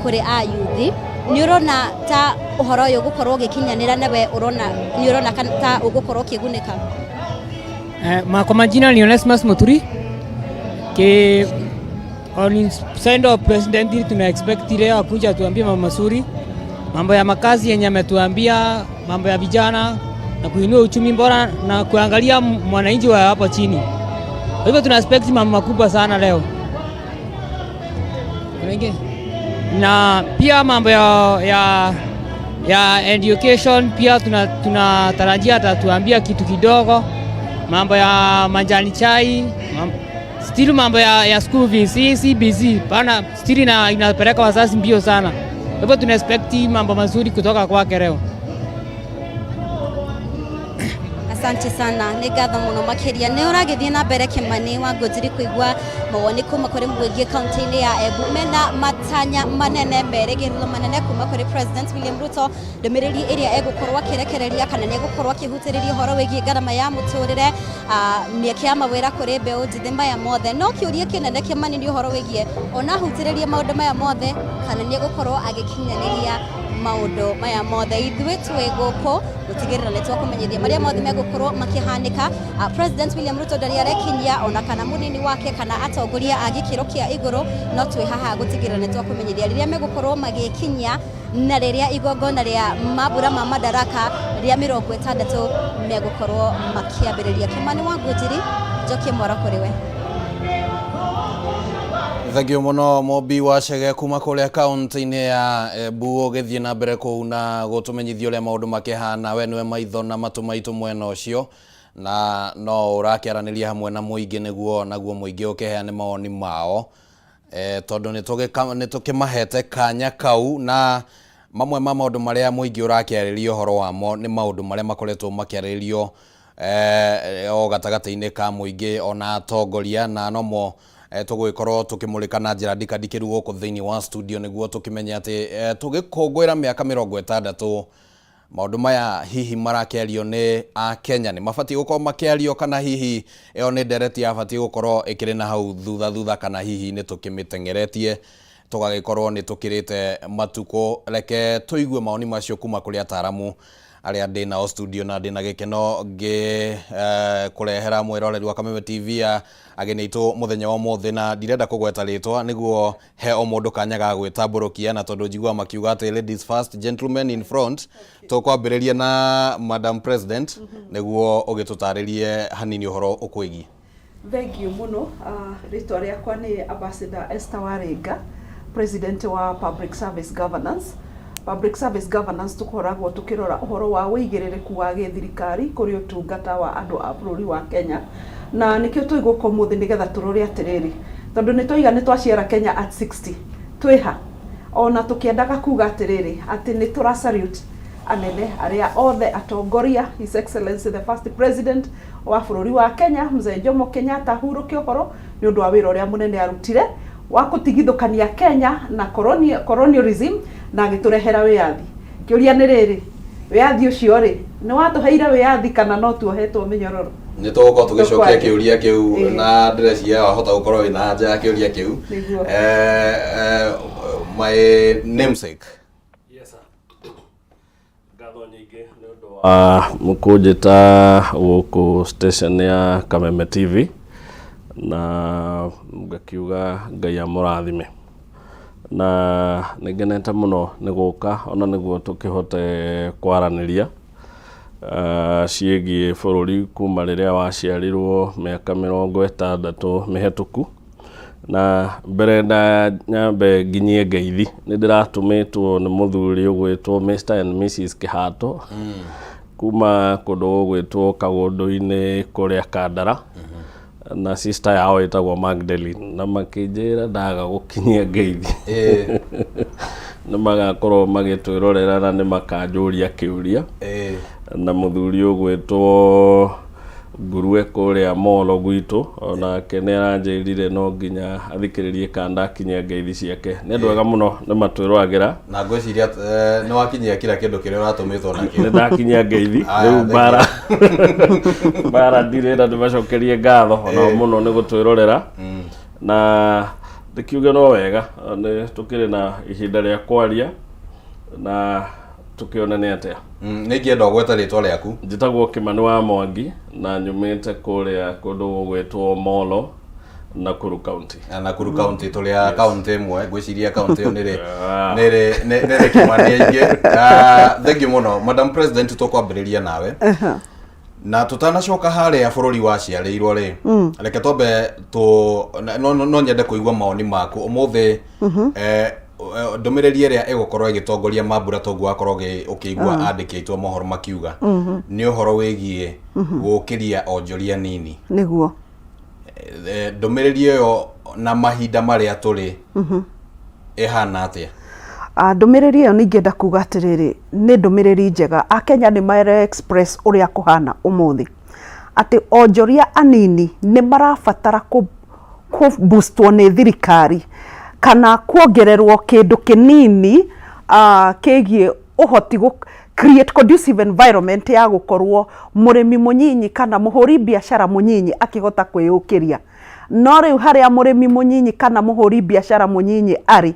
kũrĩ ayuthi. Nĩ ũrona ta ũhoro ũyũ ũgũkorwo ũgĩkinyanĩra, nawe ũrona nĩ ũrona ta ũgũkorwo ũkĩgunĩka? Kwa majina ni Onesmus Muturi. Ke on side of president tuna expect leo akuja tuambie mambo mazuri, mambo ya makazi yenye ametuambia, mambo ya vijana na kuinua uchumi bora na kuangalia mwananchi wa hapo chini. Kwa hivyo tuna expect mambo makubwa sana leo. Kuna ingine? Na pia mambo ya education pia tunatarajia atatuambia kitu kidogo. Mambo ya majani chai, still mambo ya school fees, CBC, bana still inapeleka wazazi mbio sana. Kwa hivyo tuna expect mambo mazuri kutoka kwake leo. Asante sana, nĩ ngatho mũno makĩria. Nĩ ũragĩthiĩ na mbere Kĩmani wa Ngũnjiri kũigua mawoni kuma kũrĩ mũingĩ kaunti-inĩ ya Embu mena matanya manene, merĩgĩrĩro manene kuma kũrĩ President William Ruto, ndũmĩrĩri ĩrĩa egũkorwo akĩrekereria kana nĩ egũkorwo akĩhutĩrĩria ũhoro wĩgiĩ ngarama ya mũtũrĩre, mĩeke ya mawĩra kũrĩ mbeũ njĩthĩ, maya mothe. No kĩũria kĩnene Kĩmani nĩ ũhoro wĩgiĩ ona ahutĩrĩrie maũndũ maya mothe kana nĩ egũkorwo agĩkinyanĩria maũndũ maya mothe. Ithuĩ twĩ gũkũ gũtigĩrĩra nĩ twakũmenyithia marĩa mothe megũkorwo makĩhanĩka. President William Ruto ndarĩ arekinyia ona kana mũnini wake kana atongoria a gĩkĩro kĩa igũrũ, no twĩ haha gũtigĩrĩra nĩ twakũmenyithia rĩrĩa megũkorwo magĩkinyia na rĩrĩa igongona rĩa mambura ma Madaraka rĩa 60 megũkorwo makĩambĩrĩria. Kĩmani wa Ngũnjiri, njokie mwaro kũrĩ we. Thengio mũno Mobi wa Chege kuma kũrĩa kaunti-inĩ ya Embu, ũgĩthiĩ na mbere kũu na gũtũmenyithia ũrĩa maũndũ makĩhana. We nĩwe maitho na matũ maitũ mwena ũcio, na no ũrakĩaranĩria hamwe na mũingĩ nĩguo naguo mũingĩ ũkĩheane mawoni mao, tondũ nĩ tũkĩmahete kanya kau, na mamwe ma maũndũ marĩa mũingĩ ũrakĩarĩria ũhoro wamo nĩ maũndũ marĩa makoretwo makĩarĩrĩrio o gatagatĩ-inĩ ka mũingĩ ona atongoria, na nomo tũgũgĩkorwo tũkĩmũrĩka na njĩra ndikandikĩru gũkũ thĩinĩ wa studio nĩguo tũkĩmenye atĩ tũgĩkũngũĩra mĩaka 60 maũndũ maya hihi marakĩario nĩ Akenya nĩ mabatiĩ gũkorwo makĩario, kana hihi ĩyo nĩ ndereti yabatiĩ gũkorwo ĩkĩrĩ na hau thutha thutha, kana hihi nĩ tũkĩmĩteng'eretie tũgagĩkorwo nĩ tũkĩrĩte matukũ. Reke tũigue mawoni macio kuma kũrĩ ataramu Arĩa ndĩ nao studio na ndĩ na gĩkeno ngĩ kũrehera mwĩroreri wa Kameme TV ya ageni aitũ mũthenya wa ũmũthĩ, na ndirenda kũgweta rĩtwa nĩguo he o mũndũ kanya ga gwĩtambũrũkia, na tondũ njiguaga makiuga atĩ ladies first, gentlemen in front, tũkwambĩrĩria na Madam President nĩguo ũgĩtũtarĩrie hanini ũhoro ũkwĩgiĩ. Thengiũ mũno. Rĩtwa rĩakwa nĩ Ambassador Esther Warĩnga, President wa Public Service Governance. Public Service Governance tũkoragwo tũkĩrora ũhoro wa ũigĩrĩrĩku wa gĩthirikari kũrĩ ũtungata wa andũ a bũrũri wa Kenya. Na nĩkĩo twĩ gũkũ ũmũthĩ nĩgetha tũrore atĩrĩrĩ, tondũ nĩ twaiga nĩ twaciara Kenya at 60, twĩ ha? Ona tũkĩendaga kuga atĩrĩrĩ, atĩ nĩ tũra salute anene arĩa othe atongoria, His Excellency the First President wa bũrũri wa Kenya Mzee Jomo Kenyatta ahurũke ũhoro nĩ ũndũ wa wĩra ũrĩa mũnene arutire wa kũtigithũkania Kenya na colonialism na agĩtũrehera wĩyathi. Kĩũria nĩ rĩrĩ, wĩyathi ũcio rĩ, nĩ watũheire wĩyathi kana no tuohetwo mĩnyororo? Nĩ tũgũkorwo tũgĩcokia kĩũria kĩu na ndĩreciria wahota gũkorwo wĩna anja ya kĩũria kĩu. My namesake. Yes, sir. Ngatho nyingĩ nĩ ũndũ wa kũnjĩta gũkũ station ya Kameme TV, na ngakiuga Ngai amũrathime, na nĩ ngenete mũno nĩ gũka ona nĩguo tũkĩhote kwaranĩria ciĩgiĩ bũrũri kuma rĩrĩa waciarirwo mĩaka 60 mĩhetũku. Na mbere nda nyambe nginyie ngeithi, nĩ ndĩratũmĩtwo nĩ mũthuri ũgwĩtwo Mr and Mrs Kĩhato kuma kũndũ gũgwĩtwo Kagũndũ-inĩ kũrĩa Kandara, na sister yao ĩtagwo Magdalene, na makĩnjĩra ndaga gũkinyia ngeithi nĩ magakorwo magĩtwĩrorera na nĩ makanjũria kĩũria. Na mũthuri ũgwĩtwo Ngurue kũrĩa Molo gwitũ, onake nĩ aranjĩrire no nginya athikĩrĩrie kanda akinyia ngeithi ciake. Nĩ andũ ega mũno, nĩ matwĩroragĩra. Na ngwĩciria nĩ wakinyia kila kĩndũ kĩrĩa ũratũmĩtwo nakĩo. Nĩ ndakinyia ngeithi. Rĩu mbara mbara ndirĩ, na ndĩmacokerie ngatho onao mũno nĩ gũtwĩrorera, na ndĩkiuge no wega nĩ tũkĩrĩ na ihinda rĩa kwaria na tũkĩone nĩ atĩa. Nĩ ingĩenda ũgwete rĩtwa rĩaku. Njĩtagwo Kĩmani wa Mwangi na nyumĩte kũrĩa kũndũ gũgwĩtwo Molo, Nakuru County. Na Nakuru County tũrĩ a county ĩmwe, ngwĩciria county ĩyo nĩrĩ nĩrĩ nĩrĩ Kĩmani aingĩ. Thank you mũno Madam President, tũkwambĩrĩria nawe na tutanacoka harĩa bũrũri waciarĩirwo rĩ, reke twambe tũ no nyende kũigua mawoni maku ũmũthĩ. Ndũmĩrĩri ĩrĩa ĩgũkorwo ĩgĩtongoria mambura toguo wakorwo ũkĩigua andĩki aitũ a mohoro makiuga nĩ ũhoro wĩgiĩ gũkĩria onjoria nini. Nĩguo. Ndũmĩrĩri ĩyo na mahinda marĩa tũrĩ ĩhana atĩa? Ndũmĩrĩri ĩyo ningĩenda kuga atĩrĩrĩ, nĩ ndũmĩrĩri njega. Akenya nĩ mare express ũrĩa kũhana ũmũthĩ, atĩ onjoria anini nĩ marabatara kũ boostwo nĩ thirikari kana kuongererwo kĩndũ kĩnini kĩgiĩ ũhoti gũ create conducive environment ya gũkorwo mũrĩmi mũnyinyi kana mũhũri biacara mũnyinyi akĩhota kwĩyũkĩria. No rĩu harĩa mũrĩmi mũnyinyi kana mũhũri biacara mũnyinyi arĩ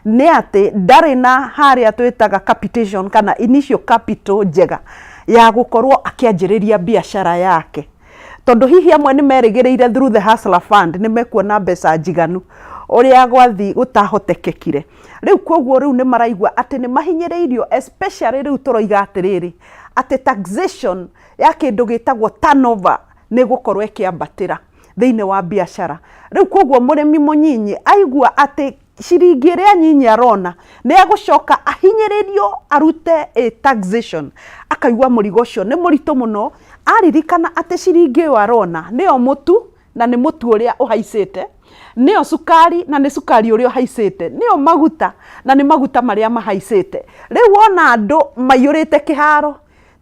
nĩ atĩ ndarĩ na harĩa twĩtaga capitation kana initial capital njega ya gũkorwo akĩanjĩrĩria biacara yake, tondũ hihi amwe nĩ merĩgĩrĩire through the Hustler Fund nĩ mekuona mbeca njiganu, ũrĩa gwathi gũtahotekekire. Rĩu koguo rĩu nĩ maraigua atĩ nĩ mahinyĩrĩirio, especially rĩu tũroiga atĩrĩrĩ, atĩ taxation ya kĩndũ gĩtagwo turnover nĩ ĩgũkorwo ĩkĩambatĩra thĩinĩ wa biacara. Rĩu koguo mũrĩmi mũnyinyi aigua atĩ ciringi ĩrĩa nyinyi arona nĩ egũcoka ahinyĩrĩrio arute a taxation, akaigua mũrigo ũcio nĩ mũritũ mũno. Aririkana atĩ ciringi ĩyo arona nĩyo mũtu, na nĩ mũtu ũrĩa ũhaicĩte, nĩyo cukari, na nĩ cukari ũrĩa ũhaicĩte, nĩyo maguta, na nĩ maguta marĩa mahaicĩte. Rĩu wona andũ maiyũrĩte kĩharo,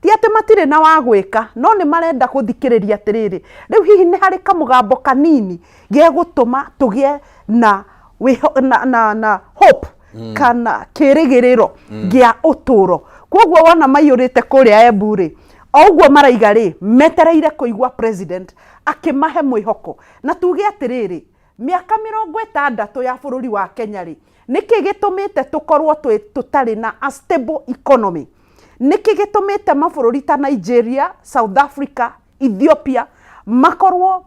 ti atĩ matirĩ na wa gwĩka, no nĩ marenda gũthikĩrĩria atĩrĩrĩ, rĩu hihi nĩ harĩ kamũgambo kanini gegũtũma tũgĩe na na, na, na hope kana kĩrĩgĩrĩro gĩa ũtũũro. Koguo wona maiyũrĩte kũrĩa Embu rĩ, o ũguo maraiga rĩ, metereire kũigua president akĩmahe mwĩhoko. Na tuge atĩrĩrĩ, mĩaka 60 ya bũrũri wa Kenya rĩ, nĩkĩ gĩtũmĩte tũkorwo tũtarĩ na a stable economy? Nĩkĩ gĩtũmĩte mabũrũri ta Nigeria, South Africa, Ethiopia makorwo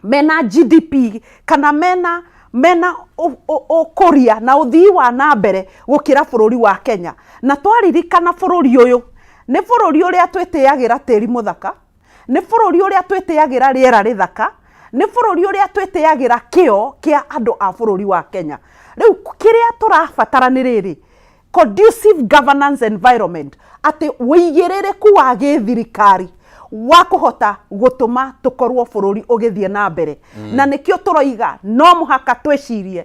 mena GDP kana mena mena ũkũria na ũthii wa na mbere gũkĩra bũrũri wa Kenya? Na twaririkana bũrũri ũyũ nĩ bũrũri ũrĩa twĩtĩagĩra tĩri mũthaka, nĩ bũrũri ũrĩa twĩtĩagĩra rĩera rĩthaka, nĩ bũrũri ũrĩa twĩtĩagĩra kĩo kĩa andũ a bũrũri wa Kenya. Rĩu kĩrĩa tũrabatara nĩ rĩrĩ, conducive governance environment, atĩ ũigĩrĩrĩku wa gĩthirikari wa kũhota gũtũma tũkorwo bũrũri ũgĩthiĩ na mbere. Na nĩkĩo tũroiga no mũhaka twĩcirie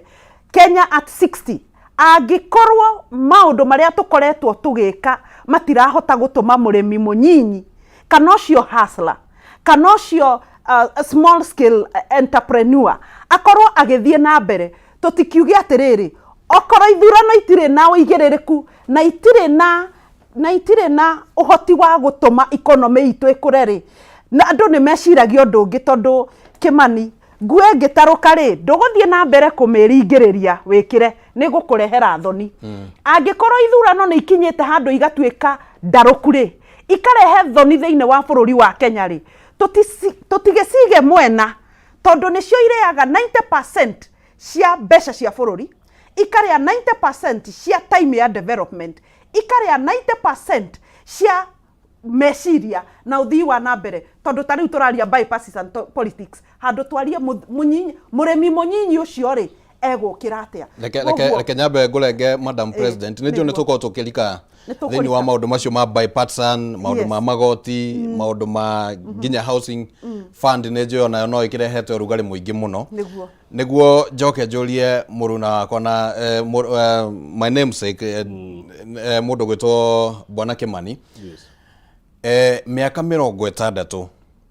Kenya at 60. Angĩkorwo maũndũ marĩa tũkoretwo tũgĩka matirahota gũtũma mũrĩmi mũnyinyi kana ũcio hustler kana ũcio small scale entrepreneur akorwo agĩthiĩ na mbere, tũtikiuge atĩrĩrĩ, okorwo ithurano itirĩ na ũigĩrĩrĩku na itirĩ na na itirĩ na ũhoti wa gũtũma economy itũ ĩkũre rĩ, na andũ nĩ meciragia ũndũ ũngĩ, tondũ Kĩmani, nguo ĩngĩtarũka rĩ, ndũgũthiĩ na mbere kũmĩringĩrĩria wĩkĩre, nĩ gũkũrehera thoni. Angĩkorwo ithurano nĩ ikinyĩte handũ igatuĩka ndarũku rĩ, ikarehe thoni thĩinĩ wa bũrũri wa Kenya rĩ, tũtigĩcige mwena, tondũ nĩcio irĩaga 90% cia mbeca cia bũrũri, ikarĩa 90% cia time ya development, ikarĩa 90% cia meciria na ũthii wa na mbere, tondũ ta rĩu tũraria bipartisan politics, handũ twarie mũrĩmi mũnyinyi ũcio rĩ, egũkĩra atĩa? Reke reke nyambe ngũrenge, Madam President, nĩ njũĩ nĩ tũkorwo tũkĩrika Nĩ thĩinĩ wa tũkũrika. Maũndũ macio ma bipartisan, maũndũ ma magoti, maũndũ ma nginya housing fund, nĩ njũĩ onayo no ĩkĩrehete ũrugarĩ mũingĩ mũno. Nĩguo njoke njũrie mũruna wakwa na my namesake, mũndũ gwĩtwo Bwana Kĩmani. Mĩaka 60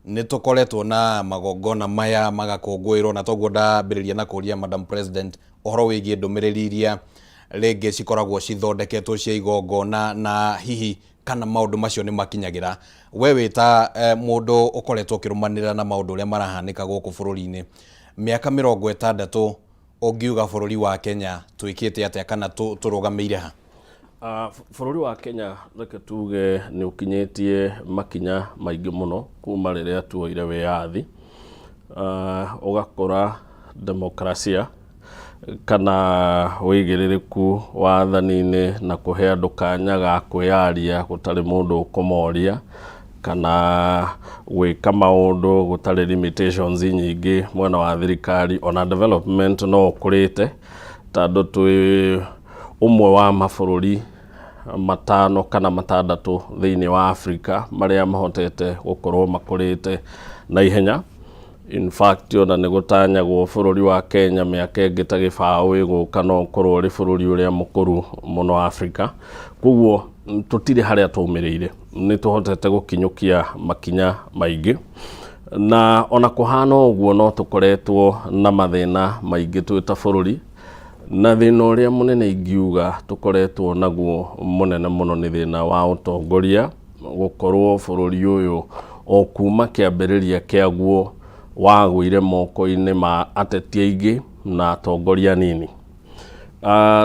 nĩ tũkoretwo na magongona maya magakũngũĩrwo, na toguo ndambĩrĩria na kũria Madam President ũhoro wĩgiĩ ndũmĩrĩri iria rĩngĩ cikoragwo cithondeketwo cia igongona, na hihi kana maũndũ macio nĩ makinyagĩra. We wĩ ta mũndũ ũkoretwo ũkĩrũmanĩrĩra na maũndũ ũrĩa marahanĩka gũkũ bũrũri-inĩ, mĩaka 60 ũngiuga bũrũri wa Kenya twĩkĩte atĩa kana tũrũgamĩire ha? Bũrũri wa Kenya, reke tuge nĩ ũkinyĩtie makinya maingĩ mũno kuma rĩrĩa tuoire wĩyathi. Ũgakora demokrasia kana wĩigĩrĩrĩku wathani-inĩ na kũhe andũ kanya ga kwĩyaria gũtarĩ mũndũ ũkũmoria, kana gwĩka maũndũ gũtarĩ limitations nyingĩ mwena wa thirikari, ona development no ũkũrĩte, tondũ twĩ ũmwe wa mabũrũri 5 kana 6 thĩinĩ wa Africa marĩa mahotete gũkorwo makũrĩte na ihenya. In fact, ona nĩ gũtanyagwo bũrũri wa Kenya mĩaka ĩngĩ ta 20 ĩgũka no ũkorwo ũrĩ bũrũri ũrĩa mũkũru mũno Africa. Koguo tũtirĩ harĩa tũmĩrĩire, nĩ tũhotete gũkinyũkia makinya maingĩ, na ona kũhana ũguo no tũkoretwo na mathĩna maingĩ twĩ ta bũrũri. Na thĩna ũrĩa mũnene ingiuga tũkoretwo naguo mũnene mũno nĩ thĩna wa ũtongoria, gũkorwo bũrũri ũyũ o kuma kĩambĩrĩria kĩaguo wagũire moko-inĩ ma ateti aingĩ na atongoria anini.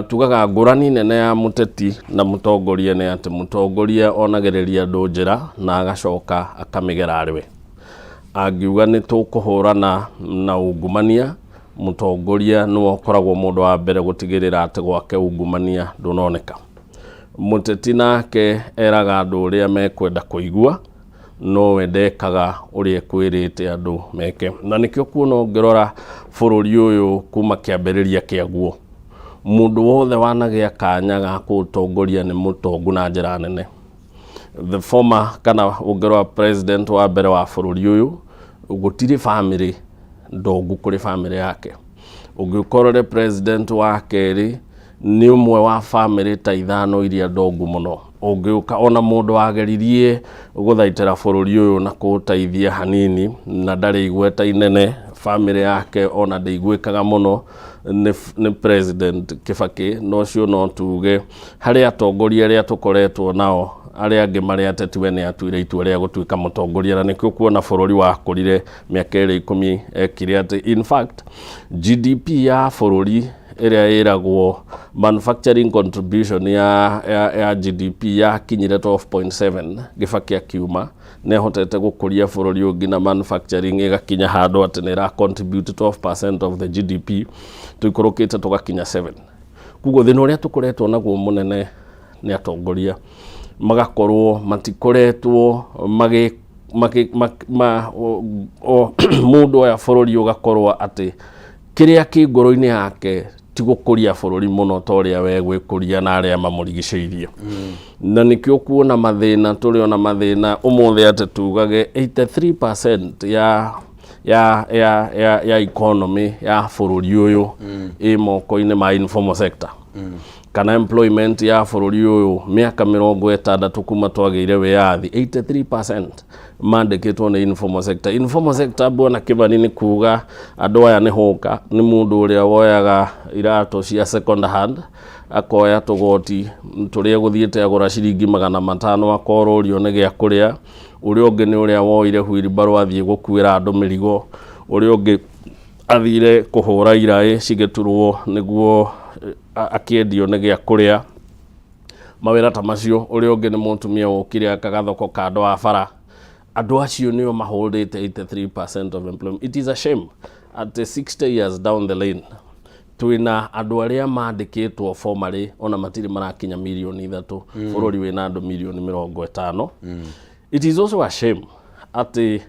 Tugaga ngũrani nene ya mũteti na mũtongoria nĩ atĩ mũtongoria onagĩrĩria andũ njĩra na agacoka akamĩgera arĩ we. Angiuga nĩ tũkũhũrana na ungumania, mũtongoria nĩwe ũkoragwo mũndũ wa mbere gũtigĩrĩra atĩ gwake ungumania ndũnoneka. Mũteti nake eraga andũ ũrĩa mekwenda kũigua, nowe ndekaga ũrĩa ekwĩrĩte andũ meke. Na nĩkĩo kuona ũngĩrora bũrũri ũyũ kuma kĩambĩrĩria kĩaguo, mũndũ wothe wanagĩa kanya ga kũũtongoria nĩ mũtongu na njĩra nene. The former, kana ũngĩrora president wa mbere wa bũrũri ũyũ, gũtirĩ bamĩrĩ ndongu kũrĩ bamĩrĩ yake. Ũngĩũka ũrore president wa kerĩ, nĩ ũmwe wa bamĩrĩ ta 5 iria ndongu mũno. Ũngĩũka ona mũndũ wageririe gũthaitĩra bũrũri ũyũ na kũũteithia hanini na ndarĩ igweta inene, bamĩrĩ yake ona ndĩiguĩkaga mũno, nĩ President Kibaki. Na ũcio no tuge harĩ atongoria arĩa tũkoretwo nao, arĩa angĩ marĩ ateti, we nĩ atuire itua rĩa gũtuĩka mũtongoria, na nĩkĩo kuona bũrũri wakũrire mĩaka ĩrĩ 10 ekire atĩ in fact GDP ya bũrũri ĩrĩa ĩragwo manufacturing contribution ya, ya, ya GDP yakinyire 12.7 Kibaki akiuma nĩ ahotete gũkũria bũrũri ũyũ nginya manufacturing ĩgakinya handũ atĩ nĩ ĩra contribute 12% of the GDP tũikũrũkĩte tũgakinya 7. Koguo thĩna ũrĩa tũkoretwo naguo mũnene nĩ atongoria magakorwo matikoretwo magĩ magĩ ma, o, mũndũ oya bũrũri ũgakorwo atĩ kĩrĩa kĩ ngoro-inĩ yake ti gũkũria bũrũri mũno ta ũrĩa we gwĩkũria na arĩa mamũrigicĩirie. Na nĩkĩo kuona mathĩna tũrĩ ona mathĩna ũmũthĩ atĩ tugage 83% ya ya ya ya ya economy ya bũrũri ũyũ ĩ moko-inĩ ma informal sector kana employment ya bũrũri ũyũ mĩaka 60 kuma twagĩire wĩyathi, 83% mandĩkĩtwo nĩ informal sector. Informal sector, bwana Kĩmani, nĩ kuga andũ aya nĩ hũka, nĩ mũndũ ũrĩa woyaga iratũ cia second hand, akoya tũgoti tũrĩa gũthiĩte agũra ciringi 500, akorũrio nĩ gĩa kũrĩa. Ũrĩa ũngĩ nĩ ũrĩa woire wheelbarrow athiĩ gũkuĩra andũ mĩrigo. Ũrĩa ũngĩ athire kũhũra iraĩ cigĩturwo nĩguo akĩendio nĩ gĩa kũrĩa, mawĩra ta macio. Ũrĩa ũngĩ nĩ mũtumia wokire aka gathoko kando wa bara. Andũ acio nĩo maholdĩte 83% of employment. It is a shame at 60 years down the lane twĩna andũ arĩa mandĩkĩtwo formally ona matirĩ marakinya mirioni 3, bũrũri wĩna andũ mirioni 50. It is also a shame atĩ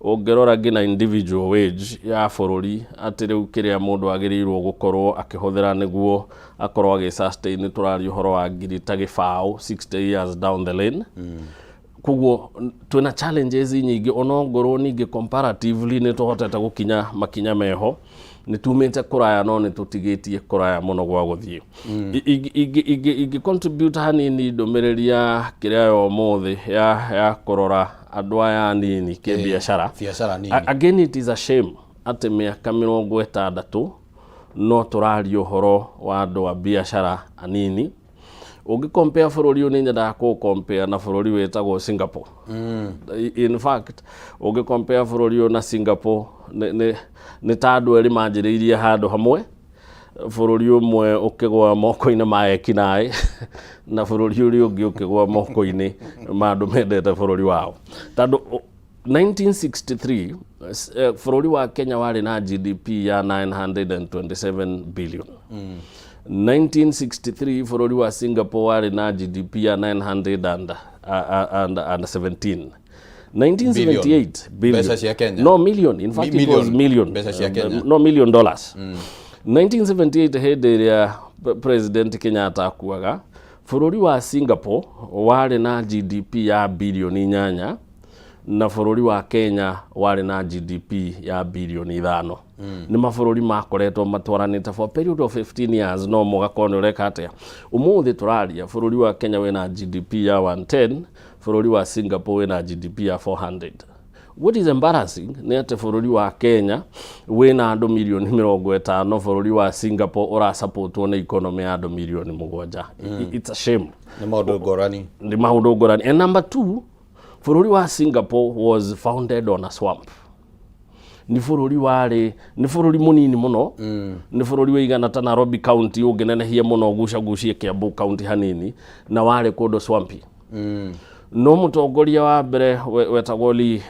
ũngĩrora nginya individual wage ya bũrũri, atĩ rĩu kĩrĩa mũndũ agĩrĩirwo gũkorwo akĩhũthĩra nĩguo akorwo agĩ sustain, tũraria ũhoro wa ngiri ta gĩbaũ 60 years down the lane. Koguo twĩna challenges nyingĩ, onongorwo ningĩ comparatively nĩ tũhotete gũkinya makinya meho, nĩ tumĩte kũraya, no nĩ tũtigĩtie kũraya mũno gwa gũthiĩ. Ingĩ contribute hanini ndũmĩrĩri ya kĩrĩa ya ũmũthĩ ya kũrora andũ aya anini kĩbiacara. Biacara nini. Again, it is a shame atĩ mĩaka 60 no tũraria ũhoro wa andũ a biacara anini. Ũngĩ compare bũrũri ũyũ, nĩ nyendaga kũ compare na bũrũri wĩtagwo Singapore. In fact, ũngĩ compare bũrũri ũyũ na Singapore, nĩ ta andũ erĩ manjĩrĩirie handũ hamwe, bũrũri ũmwe ũkĩgwa moko-inĩ ma ekinaĩ na bũrũri ũrĩa ũngĩ ũkĩgwa moko-inĩ ma andũ mendete bũrũri wao, tondũ 1963 bũrũri wa Kenya warĩ na GDP ya 927 billion. 1963 bũrũri wa Singapore warĩ na GDP ya 917. 1978. Billion. Mbeca cia Kenya. No, million. In fact, it was million. Mbeca cia Kenya. No, million dollars. 1978, hĩndĩ ĩrĩa President Kenyatta akuaga, bũrũri wa Singapore warĩ na GDP ya birioni 8 na bũrũri wa Kenya warĩ na GDP ya birioni 5. Nĩ mabũrũri makoretwo matwaranĩte for a period of 15 years, no mũgakorwo nĩ ũreka atĩa. Ũmũthĩ tũraria, bũrũri wa Kenya wĩna GDP ya 110, bũrũri wa Singapore wĩna GDP ya 400. What is embarrassing nĩ atĩ bũrũri wa Kenya wĩna andũ mirioni 50, bũrũri wa Singapore ũrasupportwo nĩ economy ya andũ mirioni 7. It's a shame. Nĩ maũndũ ngũrani. Nĩ maũndũ ngũrani. And number two, bũrũri wa Singapore was founded on a swamp. Nĩ bũrũri warĩ, nĩ bũrũri mũnini mũno, nĩ bũrũri wĩigana ta Nairobi County, ũngĩnenehia mũno gucagucie Kiambu County hanini, na warĩ kũndũ swampy. No mũtongoria wa mbere wetagwo Lee,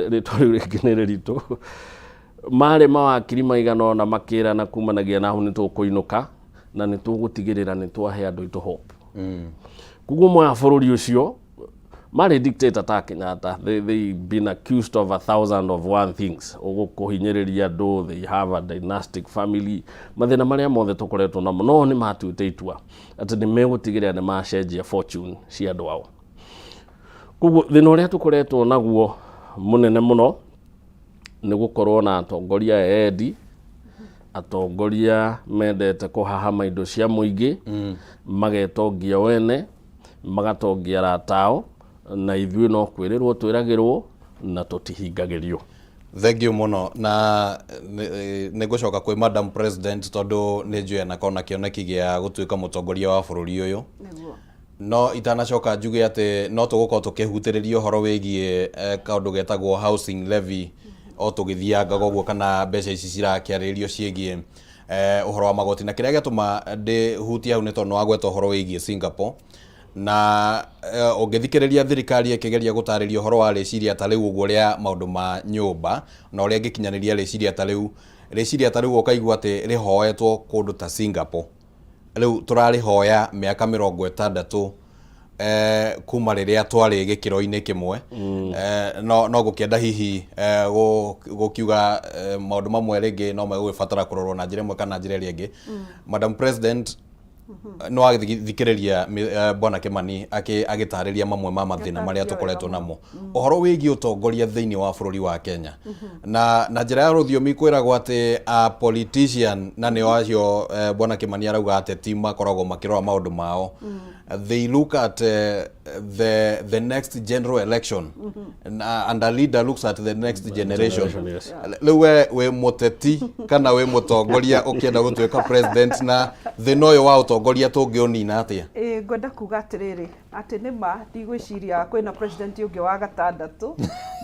rĩtwa rĩu rĩngĩ nĩ rĩritũ, marĩ mawakiri maigana ũna makĩrana kumanagia na hau nĩ tũkũinũka na nĩ tũgũtigĩrĩra nĩ twahe andũ aitũ hope. Koguo moya bũrũri ũcio, marĩ dictator ta Kenyatta, they been accused of a thousand of one things, kũhinyĩrĩria andũ, they have a dynastic family, mathĩna marĩa mothe tũkoretwo namo, no nĩ matuĩte itua atĩ nĩ megũtigĩrĩra nĩ macenjia fortune cia andũ ao. Koguo thĩna ũrĩa tũkoretwo naguo mũnene mũno nĩ gũkorwo na atongoria endi, atongoria mendete kũhahama indo cia mũingĩ, magetongia wene, magatongia arata ao, na ithuĩ no kwĩrĩrwo twĩragĩrwo na tũtihingagĩrio. Thank you mũno, na nĩ ngũcoka kwĩ Madam President, tondũ nĩ njũĩ anakorwo na kĩoneki gĩa gũtuĩka mũtongoria wa bũrũri ũyũ. No itanacoka njuge atĩ no tũgũkorwo tũkĩhutĩrĩria ũhoro wĩgiĩ kaũndũ getagwo housing levy o tũgĩthiangaga ũguo, kana mbeca ici cirakĩarĩrĩrio ciĩgiĩ eh, ũhoro wa magoti na kĩrĩa gĩatũma ndĩhutie hau nĩ tondũ nĩwagweta ũhoro wĩgiĩ Singapore na eh, ũngĩthikĩrĩria thirikari ĩkĩgeria gũtarĩria ũhoro wa rĩciria ta rĩu ũguo rĩa maũndũ ma nyũmba na ũrĩa ĩngĩkinyanĩria rĩciria ta rĩu rĩciria ta rĩu ũkaigua atĩ rĩhoetwo kũndũ ta Singapore rĩu tũrarĩhoya mĩaka 60 eh, kuma rĩrĩa twarĩ gĩkĩro-inĩ kĩmwe eh, no, no gũkĩenda hihi eh, gũkiuga eh, maũndũ mamwe rĩngĩ no megũgĩbatara kũrorwo na njĩra ĩmwe kana njĩra ĩrĩa ĩngĩ. Madam President, nĩ wathikĩrĩria Bwana Kĩmani agĩtarĩria mamwe ma mathĩna marĩa tũkoretwo namo ũhoro wĩgiĩ ũtongoria thĩinĩ wa bũrũri wa Kenya na na njĩra ya rũthiomi kwĩragwo atĩ a politician na nĩo acio eh, Bwana Kĩmani arauga ateti makoragwo makĩrora maũndũ mao they look at the next general election na, and a leader looks at the next generation. Generation, yes. Rĩu we wĩ mũteti kana wĩ mũtongoria ũkĩenda gũtuĩka president na thĩna ũyũ wa ũtongoria tũngĩũnina atĩa? Ĩĩ, ngwenda kuga atĩrĩrĩ atĩ nĩ ma ndigwĩciria kwĩna president ũngĩ wa gatandatũ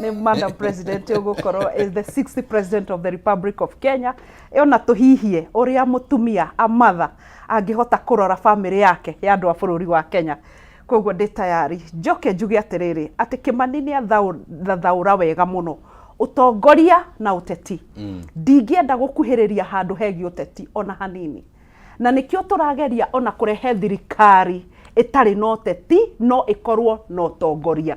nĩ madam president ũgũkorwo is the sixth president of the Republic of Kenya ona tũhihie ũrĩa mũtumia a mother angĩhota kũrora bamĩrĩ yake ya andũ a bũrũri wa Kenya koguo ndĩ tayari njoke njuge atĩrĩrĩ atĩ Kĩmani nĩ athathaũra wega mũno ũtongoria na ũteti ndingĩenda gũkuhĩrĩria handũ hegiĩ ũteti ona hanini na nĩkĩo tũrageria ona kũrehe thirikari ĩtarĩ na ũteti no ĩkorwo na ũtongoria.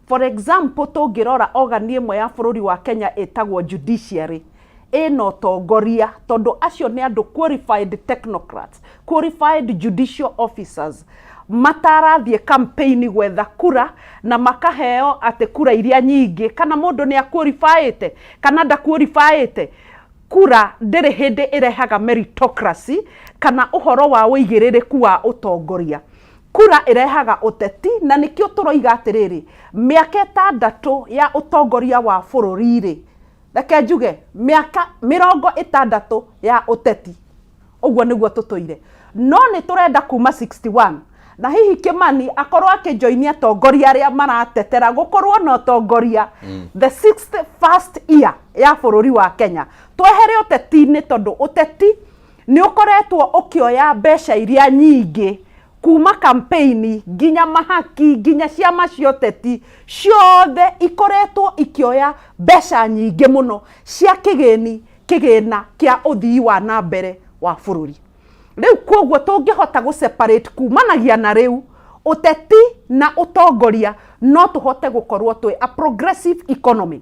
For example, tũngĩrora organ ĩmwe ya bũrũri wa Kenya ĩtagwo judiciary ĩna ũtongoria tondũ acio nĩ andũ qualified technocrats, qualified judicial officers matarathiĩ campaign gwetha kura na makaheo atĩ kura iria nyingĩ kana mũndũ nĩ aqualifyĩte kana ndaqualifyĩte. Kura ndĩrĩ hĩndĩ ĩrehaga meritocracy kana ũhoro wa ũigĩrĩrĩku wa ũtongoria. Kura ĩrehaga ũteti na nĩkĩo tũroiga atĩrĩrĩ mĩaka 6 ya ũtongoria wa bũrũri rĩ reke njuge mĩaka 60 ya ũteti ũguo nĩguo tũtũire no nĩ tũrenda kuma 61 na hihi Kĩmani akorwo akĩjoinia atongoria arĩa maratetera gũkorwo na ũtongoria the sixth first year ya bũrũri wa Kenya twehere ũteti-inĩ tondũ ũteti nĩ ũkoretwo ũkĩoya mbeca iria nyingĩ kuma campaign nginya mahaki nginya ciama cia ũteti ciothe ikoretwo ikĩoya mbeca nyingĩ mũno cia kĩgĩni kĩgĩna kĩa ũthii wa na mbere wa bũrũri. Rĩu koguo tũngĩhota gũ separate kumanagia na rĩu ũteti na ũtongoria no tũhote gũkorwo twĩ a progressive economy.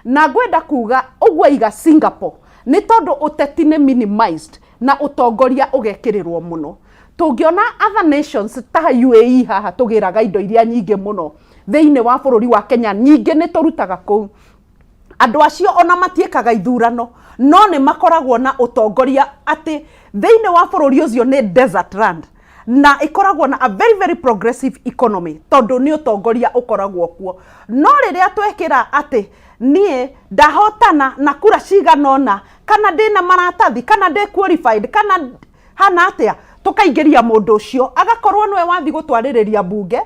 Na ngwenda kuga ũguo iga Singapore nĩ tondũ ũteti nĩ minimized na ũtongoria ũgekĩrĩrwo mũno. Tũngĩona other nations ta UAE haha tũgĩraga indo iria nyingĩ mũno thĩinĩ wa bũrũri wa Kenya nyingĩ nĩ tũrutaga kũu. Andũ acio ona matiĩkaga ithurano no nĩ makoragwo na ũtongoria atĩ thĩinĩ wa bũrũri ũcio nĩ desert land na ĩkoragwo na a very very progressive economy tondũ nĩ ũtongoria ũkoragwo kuo. No rĩrĩa twekĩra atĩ niĩ ndahotana na kura cigana ũna kana ndĩna maratathi kana ndĩ qualified kana hana atĩa tũkaingĩria mũndũ ũcio agakorwo nĩwe wathi gũtwarĩrĩria mbunge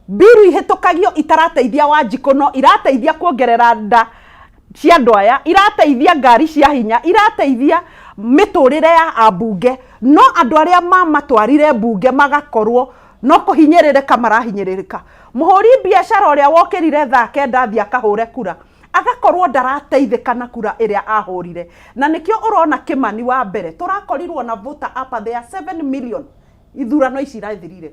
mbiru ihĩtũkagio itarateithia Wanjikũ no irateithia kuongerera nda cia andũ aya irateithia ngari cia hinya irateithia mĩtũrĩre ya ambunge no andũ arĩa mamatwarire mbunge magakorwo no kũhinyĩrĩrĩka marahinyĩrĩrĩka. Mũhũri biacara ũrĩa wokĩrire thaa 9 athiĩ akahũre kura agakorwo ndarateithĩka na kura ĩrĩa ahũrire na nĩkĩo ũrona Kĩmani wa mbere tũrakorirwo na voter apathy ya 7 million ithurano ici irathirire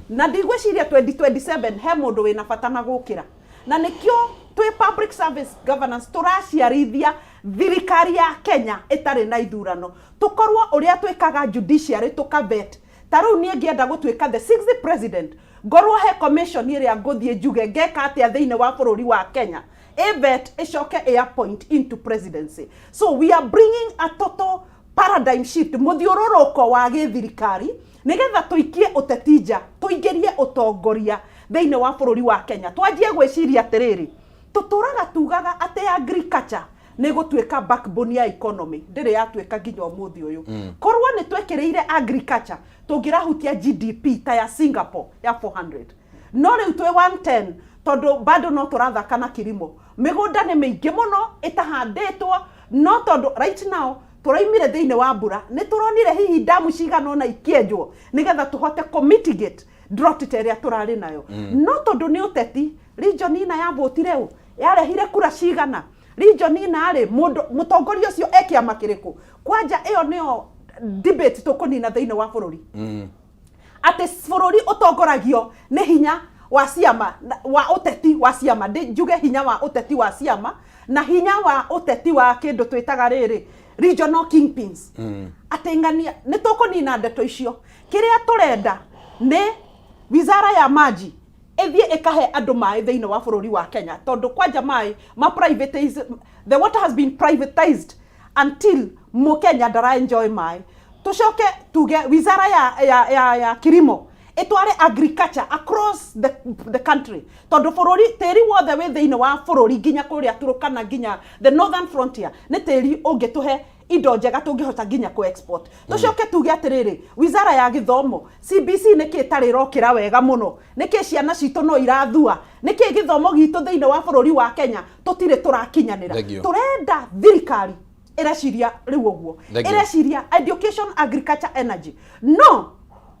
na ndigwĩciria 2027 he mũndũ wĩna bata na gũkĩra na nĩkĩo twĩ public service governance tũraciarithia thirikari ya Kenya ĩtarĩ na ithurano tũkorwo ũrĩa twĩkaga judiciary tũkavet ta rĩu niĩ ngĩenda gũtuĩka the sixth president ngorwo he commission ĩrĩa ngũthiĩ njuge ngeka atĩa thĩinĩ wa bũrũri wa Kenya ĩvet ĩcoke ĩ appoint into presidency. So we are bringing a total paradigm shift mũthiũrũrũko wa gĩthirikari nĩgetha tũikie ũteti nja tũingĩrie ũtongoria thĩinĩ wa bũrũri wa Kenya. Twanjie gwĩciria atĩrĩrĩ tũtũraga tugaga atĩ agriculture nĩ gũtuĩka backbone ya economy ndĩrĩ yatuĩka nginya ũmũthĩ ũyũ. Korwo nĩ twekĩrĩire agriculture tũngĩrahutia GDP ta ya Singapore ya 400 no rĩu twĩ 110 tondũ bado no tũrathaka na kilimo. Mĩgũnda nĩ mĩingĩ mũno ĩtahandĩtwo no tondũ right now Tũraimire thĩinĩ wa mbura, nĩ tũronire hihi ndamu cigana ũna ikĩenjwo nĩgetha tũhote kũ mitigate drought ta ĩrĩa tũrarĩ nayo. No tondũ nĩ ũteti, region ina yavotire ũ? Yarehire kura cigana? Region ina rĩ, mũndũ, mũtongoria ũcio e kĩama kĩrĩkũ? Kwanja ĩyo nĩyo debate tũkũnina thĩinĩ wa bũrũri. Atĩ bũrũri ũtongoragio nĩ hinya wa ciama, wa ũteti wa ciama, ndĩ njuge hinya wa ũteti wa ciama na hinya wa ũteti wa kĩndũ twĩtaga rĩrĩ regional kingpins. Atĩ ng'ania nĩ tũkũnina ndeto icio. Kĩrĩa tũrenda nĩ wizara ya maji ĩthiĩ ĩkahe andũ maĩ thĩinĩ wa bũrũri wa Kenya, tondũ kwanja maĩ ma privatize, the water has been privatized until mũkenya ndara enjoy maĩ. Tũcoke tuge wizara ya kilimo ĩtware agriculture across the country, tondũ bũrũri tĩri wothe wĩ thĩinĩ wa bũrũri nginya kũrĩa Turkana nginya the northern frontier nĩ tĩri ũngĩtũhe indo njega tũngĩhota nginya kũ export. Tũcoke tuge atĩrĩrĩ, wizara ya gĩthomo, CBC nĩkĩ ĩtarĩ ĩrokĩra wega mũno? Nĩkĩ ciana citũ no irathua? Nĩkĩ gĩthomo gitũ thĩinĩ wa bũrũri wa Kenya tũtirĩ tũrakinyanĩra? Thank you. Tũrenda thirikari ĩreciria rĩu ũguo. Thank you. Ĩreciria education, agriculture, energy. No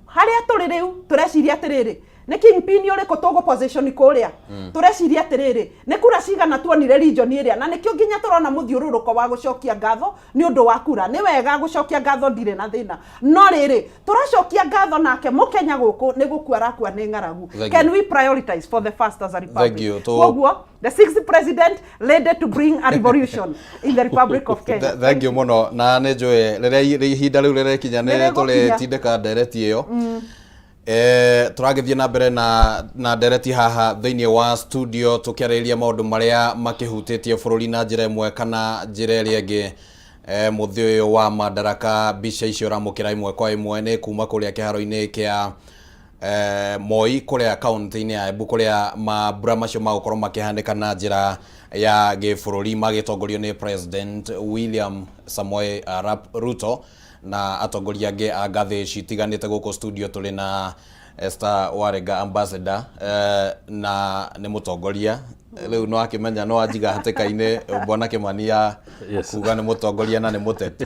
harĩa tũrĩ rĩu tũreciria atĩrĩrĩ, nĩ kingpin ũrĩkũ tũgũ position kũrĩa? Tũreciria atĩrĩrĩ, nĩ kura cigana tuonire region ĩrĩa, na nĩkĩo nginya tũrona mũthiũrũrũko wa gũcokia ngatho nĩ ũndũ wa kura. Nĩ wega gũcokia ngatho, ndirĩ na thĩna, no rĩrĩ tũracokia ngatho nake mũkenya gũkũ nĩ gũkua arakua nĩ ng'aragu. Thank Can you. we prioritize for the first as a republic? Thank you. Koguo the sixth president ready to bring a revolution in the Republic of Kenya. Thank you mũno, na nĩ njũĩ rĩrĩa ihinda rĩu rĩrekinya nĩ Nĩrĩgũkinya. tũrĩtindĩka ndereti ĩyo. Tũragĩthiĩ na mbere na ndereti haha thĩinĩ wa studio tũkĩarĩrĩria maũndũ marĩa makĩhutĩtie bũrũri na njĩra ĩmwe kana njĩra ĩrĩa ĩngĩ. Mũthĩ ũyũ wa Madaraka, mbica icio ũramũkĩra ĩmwe kwa ĩmwe nĩ kuma kũrĩa kĩharo-inĩ kĩa Moi kũrĩa kaunti-inĩ ya Embu, kũrĩa mambura macio magũkorwo makĩhanĩka na njĩra ya gĩbũrũri magĩtongorio nĩ President William Samoei Arap Ruto na atongoria angĩ a ngathĩ citiganĩte. Gũkũ studio tũrĩ na Esther Warenga, ambassador, na nĩ mũtongoria rĩu no akĩmenya no anjiga hatĩka-inĩ Bwana Kimani ya kuga nĩ mũtongoria na nĩ mũteti.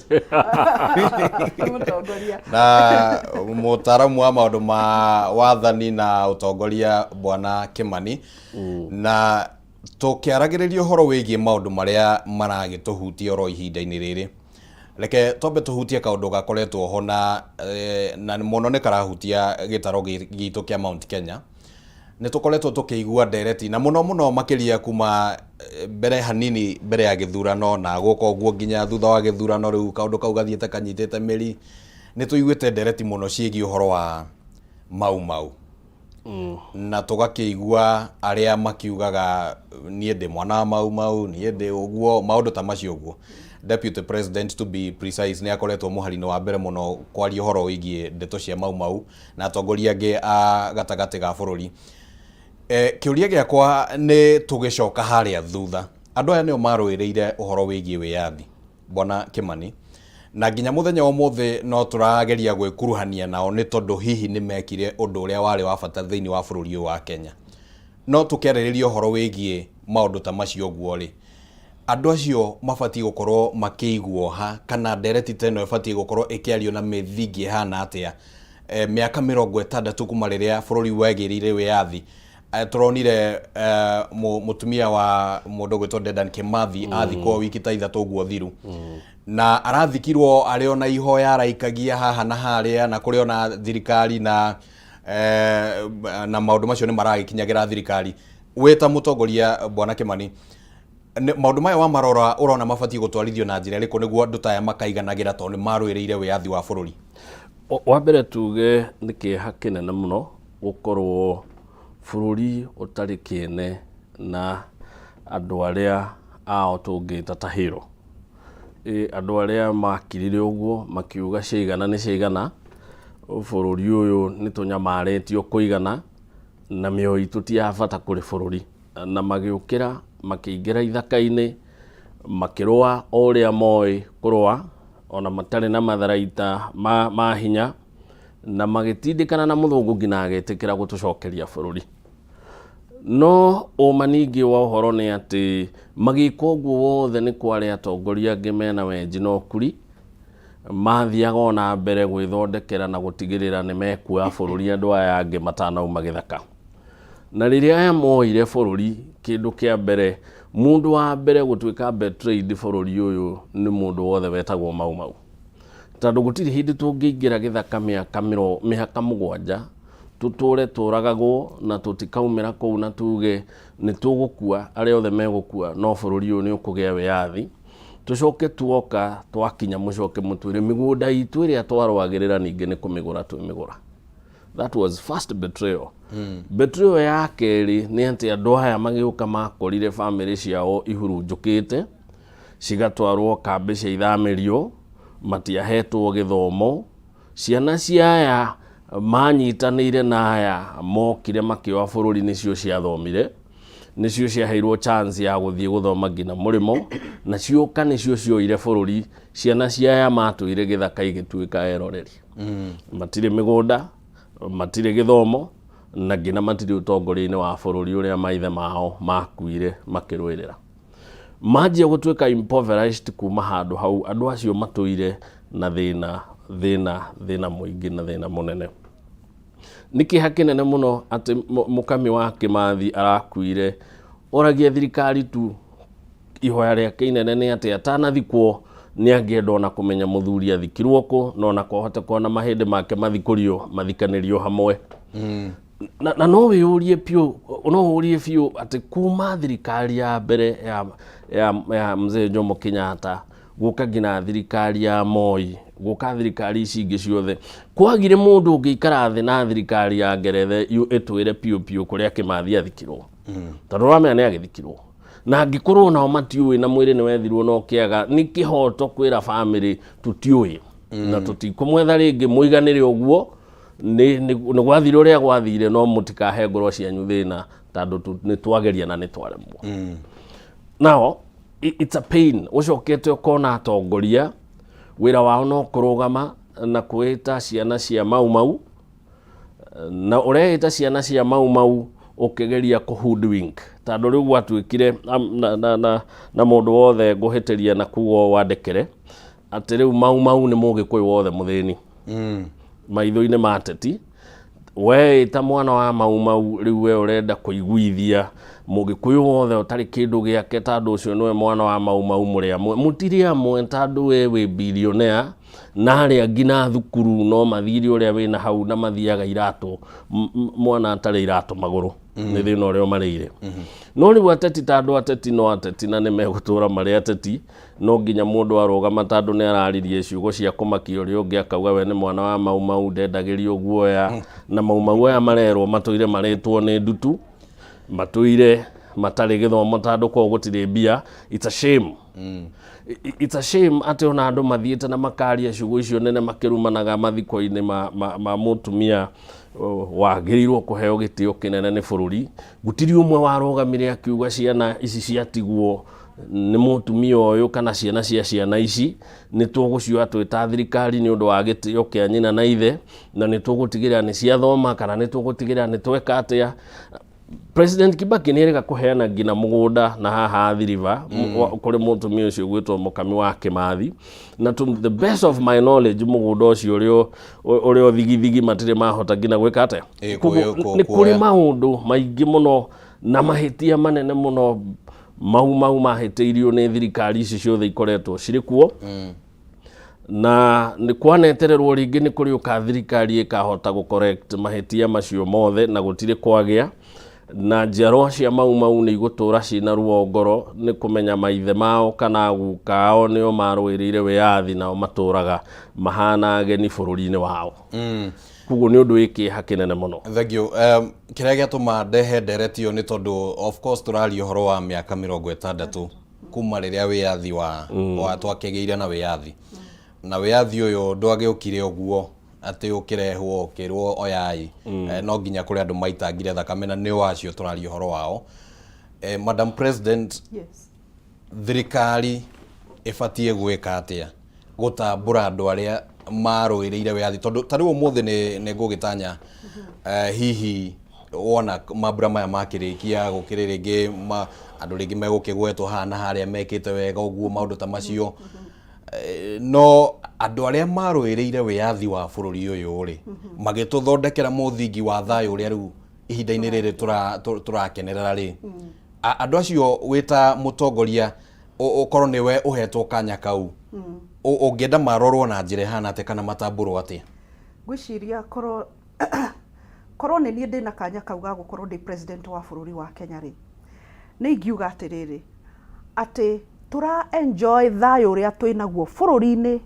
Mũtongoria. Na mũtaaramu wa maũndũ ma wathani na ũtongoria Bwana Kimani, na tũkĩaragĩrĩria ũhoro wĩgiĩ maũndũ marĩa maragĩtũhutia oro ihinda-inĩ rĩrĩ. Reke twambe tũhutie kaũndũ gakoretwo ho na mũno nĩ karahutia gĩtaro gitũ kĩa Mount Kenya. Nĩ tũkoretwo tũkĩigua ndereti na mũno mũno makĩria kuma mbere hanini mbere ya gĩthurano na gũka ũguo nginya thutha wa gĩthurano, rĩu kaũndũ kau gathiĩte kanyitĩte mĩri. Nĩ tũiguĩte ndereti mũno ciĩgiĩ ũhoro wa Mau Mau, na tũgakĩigua arĩa makiugaga niĩ ndĩ mwana wa Mau Mau, niĩ ndĩ ũguo, maũndũ ta macio ũguo. Deputy President, to be precise, nĩ akoretwo mũhari-inĩ wa mbere mũno kwaria ũhoro wĩgiĩ ndeto cia Mau Mau na atongoria angĩ a gatagatĩ ga bũrũri. Kĩũria gĩakwa nĩ tũgĩcoka harĩa thutha, andũ aya nĩo marũĩrĩire ũhoro wĩgiĩ wĩyathi, Bwana Kimani, na nginya mũthenya wa ũmũthĩ no tũrageria gwĩkuruhania nao nĩ tondũ hihi nĩ mekire ũndũ ũrĩa warĩ wa bata thĩinĩ wa bũrũri ũyũ wa Kenya. No tũkĩarĩrĩria ũhoro wĩgiĩ maũndũ ta macio ũguo rĩ, andũ acio mabatiĩ gũkorwo makĩiguo ha, kana ndereti ta ĩno ĩbatiĩ gũkorwo ĩkĩario na mĩthingi ĩhana atĩa? Mĩaka 60 kuma rĩrĩa bũrũri wegĩrĩire wĩyathi, tũronire mũtumia wa mũndũ ũgwĩtwo Dedan Kimathi athikwo wiki ta 3 ũguo thiru, na arathikirwo arĩ ona ihoya araikagia haha na harĩa, na kũrĩ ona thirikari na maũndũ macio nĩ maragĩkinyagĩra thirikari. Wĩ ta mũtongoria Bwana Kimani, maũndũ maya wamarora ũrona mabatiĩ gũtwarithio na njĩra ĩrĩkũ nĩguo andũ ta aya makaiganagĩra tondũ nĩ marũĩrĩire wĩyathi wa bũrũri? Wa mbere tuge nĩ kĩeha kĩnene mũno gũkorwo bũrũri ũtarĩ kĩene na andũ arĩa ao tũngĩta ta hero. Andũ arĩa makirire ũguo makiuga ciaigana nĩ ciaigana, bũrũri ũyũ nĩ tũnyamarĩtio kũigana na mĩoyo itũ ti ya bata kũrĩ bũrũri. Na magĩũkĩra makĩingĩra ithaka-inĩ makĩrũa o ũrĩa moĩ kũrũa ona matarĩ na matharaita ma hinya, na magĩtindĩkana na mũthũngũ nginya agĩtĩkĩra gũtũcokeria bũrũri. No ũma ningĩ wa ũhoro nĩ atĩ magĩka ũguo wothe nĩ kwarĩ atongoria angĩ mena wenji na ũkuri Mathiaga o na mbere gwĩthondekera na gũtigĩrĩra nĩ mekuoya bũrũri andũ aya angĩ matanauma gĩthaka. Na rĩrĩa aya moire bũrũri, kĩndũ kĩa mbere, mũndũ wa mbere gũtuĩka betrayed bũrũri ũyũ nĩ mũndũ wothe wetagwo Mau Mau. Tondũ gũtirĩ hĩndĩ tũngĩingĩra gĩthaka mĩaka mĩhaka mũgwanja, tũtũre tũragagwo na tũtikaumĩra kũu na tuge nĩ tũgũkua, arĩa othe megũkua, no bũrũri ũyũ nĩ ũkũgĩa wĩyathi. Tũcoke tuoka twakinya mũcoke mũtwĩre mĩgũnda itũ ĩrĩa twarũagĩrĩra ningĩ nĩ kũmĩgũra twĩmĩgũra. That was first betrayal. Betrayal ya kerĩ nĩ atĩ andũ aya magĩũka makorire bamĩrĩ ciao ihurunjũkĩte, cigatwarwo kambĩ cia ithamĩrio, matiahetwo gĩthomo, ciana cia aya manyitanĩire na aya mokire makĩoa bũrũri nĩcio ciathomire, nĩcio ciaheirwo chance ya gũthiĩ gũthoma nginya mũrĩmo, na cioka nĩcio cioire bũrũri, ciana cia aya matũire gĩthaka igĩtuĩka eroreri. Matirĩ mĩgũnda, matirĩ gĩthomo, na nginya matirĩ ũtongoria-inĩ wa bũrũri ũrĩa maithe mao makuire makĩrũĩrĩra. Manjia gũtuĩka impoverished kuma handũ hau, andũ acio matũire na thĩna, thĩna, thĩna mũingĩ na thĩna mũnene. Nĩ kĩeha kĩnene mũno atĩ mũkami wa Kĩmathi arakuire, oragia thirikari tu ihoya rĩake inene nĩ atĩ atanathikwo nĩ angĩenda ona kũmenya mũthuri athikirwo kũ na ona kwahota kuona mahĩndĩ make mathikũrio mathikanĩrio hamwe. Na no wĩyũrie biũ, no ũrie biũ atĩ kuma thirikari ya mbere ya Mzee Jomo Kenyatta gũka nginya thirikari ya Moi, gũka thirikari ici ingĩ ciothe, kwagire mũndũ ũngĩikara thĩ na thirikari ya Ngeretha ĩtwĩre biũ biũ kũrĩa Kĩmathi athikirwo. Tondũ ũramenya nĩ agĩthikirwo. Na angĩkorwo nao matiũĩ na mwĩrĩ nĩ wethirwo na ũkĩaga, nĩ kĩhoto kwĩra bamĩrĩ tũtiũĩ na tũtikũmwetha rĩngĩ, mũiganĩre ũguo, nĩ gwathire ũrĩa gwathire, no mũtikahe ngoro cianyu thĩna tondũ nĩ twageria na nĩ twaremwo. Now, it's a pain. Ũcokete ũkona atongoria wĩra wao no kũrũgama na kwĩta ciana cia Mau Mau, na ũreĩta ciana cia Mau Mau ũkĩgeria kũ hoodwink, tondũ rĩu gwatuĩkire na mũndũ wothe ngũhĩtĩria na kuga ũũ wandekere, atĩ rĩu Mau Mau nĩ mũgĩkũyũ wothe mũthĩni maitho-inĩ ma ateti. Weĩta mwana wa Mau Mau, rĩu we ũrenda kũiguithia mũgĩkũyũ wothe ũtarĩ kĩndũ gĩake, tondũ ũcio nĩwe mwana wa Mau Mau, mũrĩ amwe. Mũtirĩ amwe, tondũ we wĩ billionaire na arĩa nginya thukuru no mathire ũrĩa wĩna hau na mathiaga iratũ, mwana atarĩ iratũ magũrũ. Nĩ thĩna ũrĩa ũmarĩire. No rĩu ateti, tondũ ateti no ateti na nĩ megũtũra marĩ ateti, no nginya mũndũ arũgama tondũ nĩ araririe ciugo cia kũmakia ũrĩa ũngĩ, akauga we nĩ mwana wa Mau Mau, ndendagĩrio guoya. Na Mau Mau aya marerwo matũire marĩtwo nĩ ndutu, matũire matarĩ gĩthomo tondũ kwao gũtirĩ mbia. It's a shame. It's a shame atĩ ona andũ mathiĩte na makaria ciugo icio nene makĩrumanaga mathiko-inĩ ma mũtumia wagĩrĩirwo kũheo gĩtĩo kĩnene nĩ bũrũri. Gũtirĩ ũmwe warũgamire akiuga ciana ici ciatigwo nĩ mũtumia ũyũ kana ciana cia ciana ici nĩ tũgũcioya twĩ ta thirikari nĩ ũndũ wa gĩtĩo kĩa nyina na ithe, na nĩ tũgũtigĩrĩra nĩ ciathoma kana nĩ tũgũtigĩrĩra nĩ tweka atĩa. President Kibaki nĩ erĩga kũheana nginya mũgũnda na haha Athi River kũrĩ mũtumia ũcio ũgwĩtwo Mũkami wa Kĩmathi, na to the best of my knowledge mũgũnda ũcio ũrĩa ũthigithigi matirĩ mahota nginya gwĩka atĩa. Koguo nĩ kũrĩ maũndũ maingĩ mũno na mahĩtia manene mũno Mau Mau mahĩtĩirio nĩ thirikari ici ciothe ikoretwo cirĩ kuo. Na nĩ kwanetererwo rĩngĩ nĩ kũrĩũka thirikari ĩkahota gũ correct mahĩtia macio mothe, na gũtirĩ kwagĩa. Na njiarwa cia Mau Mau nĩ igũtũra ciĩna ruo ngoro nĩ kũmenya maithe mao kana guka ao nĩo marũĩrĩire wĩyathi, nao matũraga mahana ageni bũrũri-inĩ wao. Koguo nĩ ũndũ wĩ kĩeha kĩnene mũno. Thank you. Kĩrĩa gĩatũma ndehe ndereti ĩyo nĩ tondũ of course tũraria ũhoro wa mĩaka 60 kuma rĩrĩa wĩyathi wa twakĩgĩire na wĩyathi, na wĩyathi ũyũ ndwagĩũkire ũguo atĩ ũkĩrehwo ũkĩrwo oyai. No nginya kũrĩ andũ maitangire thakame na nĩo acio tũraria ũhoro wao. Madam President, thirikari ĩbatiĩ gwĩka atĩa gũtambũra andũ arĩa marũĩrĩire wĩyathi? Tondũ ta rĩu ũmũthĩ nĩ ngũgĩtanya hihi wona mambura maya makĩrĩkia gũkĩrĩ rĩngĩ andũ rĩngĩ megũkĩgwetwo haha na harĩa mekĩte wega ũguo maũndũ ta macio, no Andũ arĩa marũĩrĩire wĩyathi wa bũrũri ũyũ rĩ, magĩtũthondekera mũthingi wa thayũ ũrĩa rĩu ihinda-inĩ rĩrĩ tũrakenerera rĩ, andũ acio wĩ ta mũtongoria ũkorwo nĩwe ũhetwo kanya kau, ũngĩenda marorwo na njĩra ĩhana atĩa kana matambũrwo atĩa? Ngwĩciria korwo korwo nĩ niĩ ndĩna kanya kau ga gũkorwo ndĩ president wa bũrũri wa Kenya rĩ, nĩ ingiuga atĩrĩrĩ, atĩ tũra enjoy thayũ ũrĩa twĩnaguo bũrũri-inĩ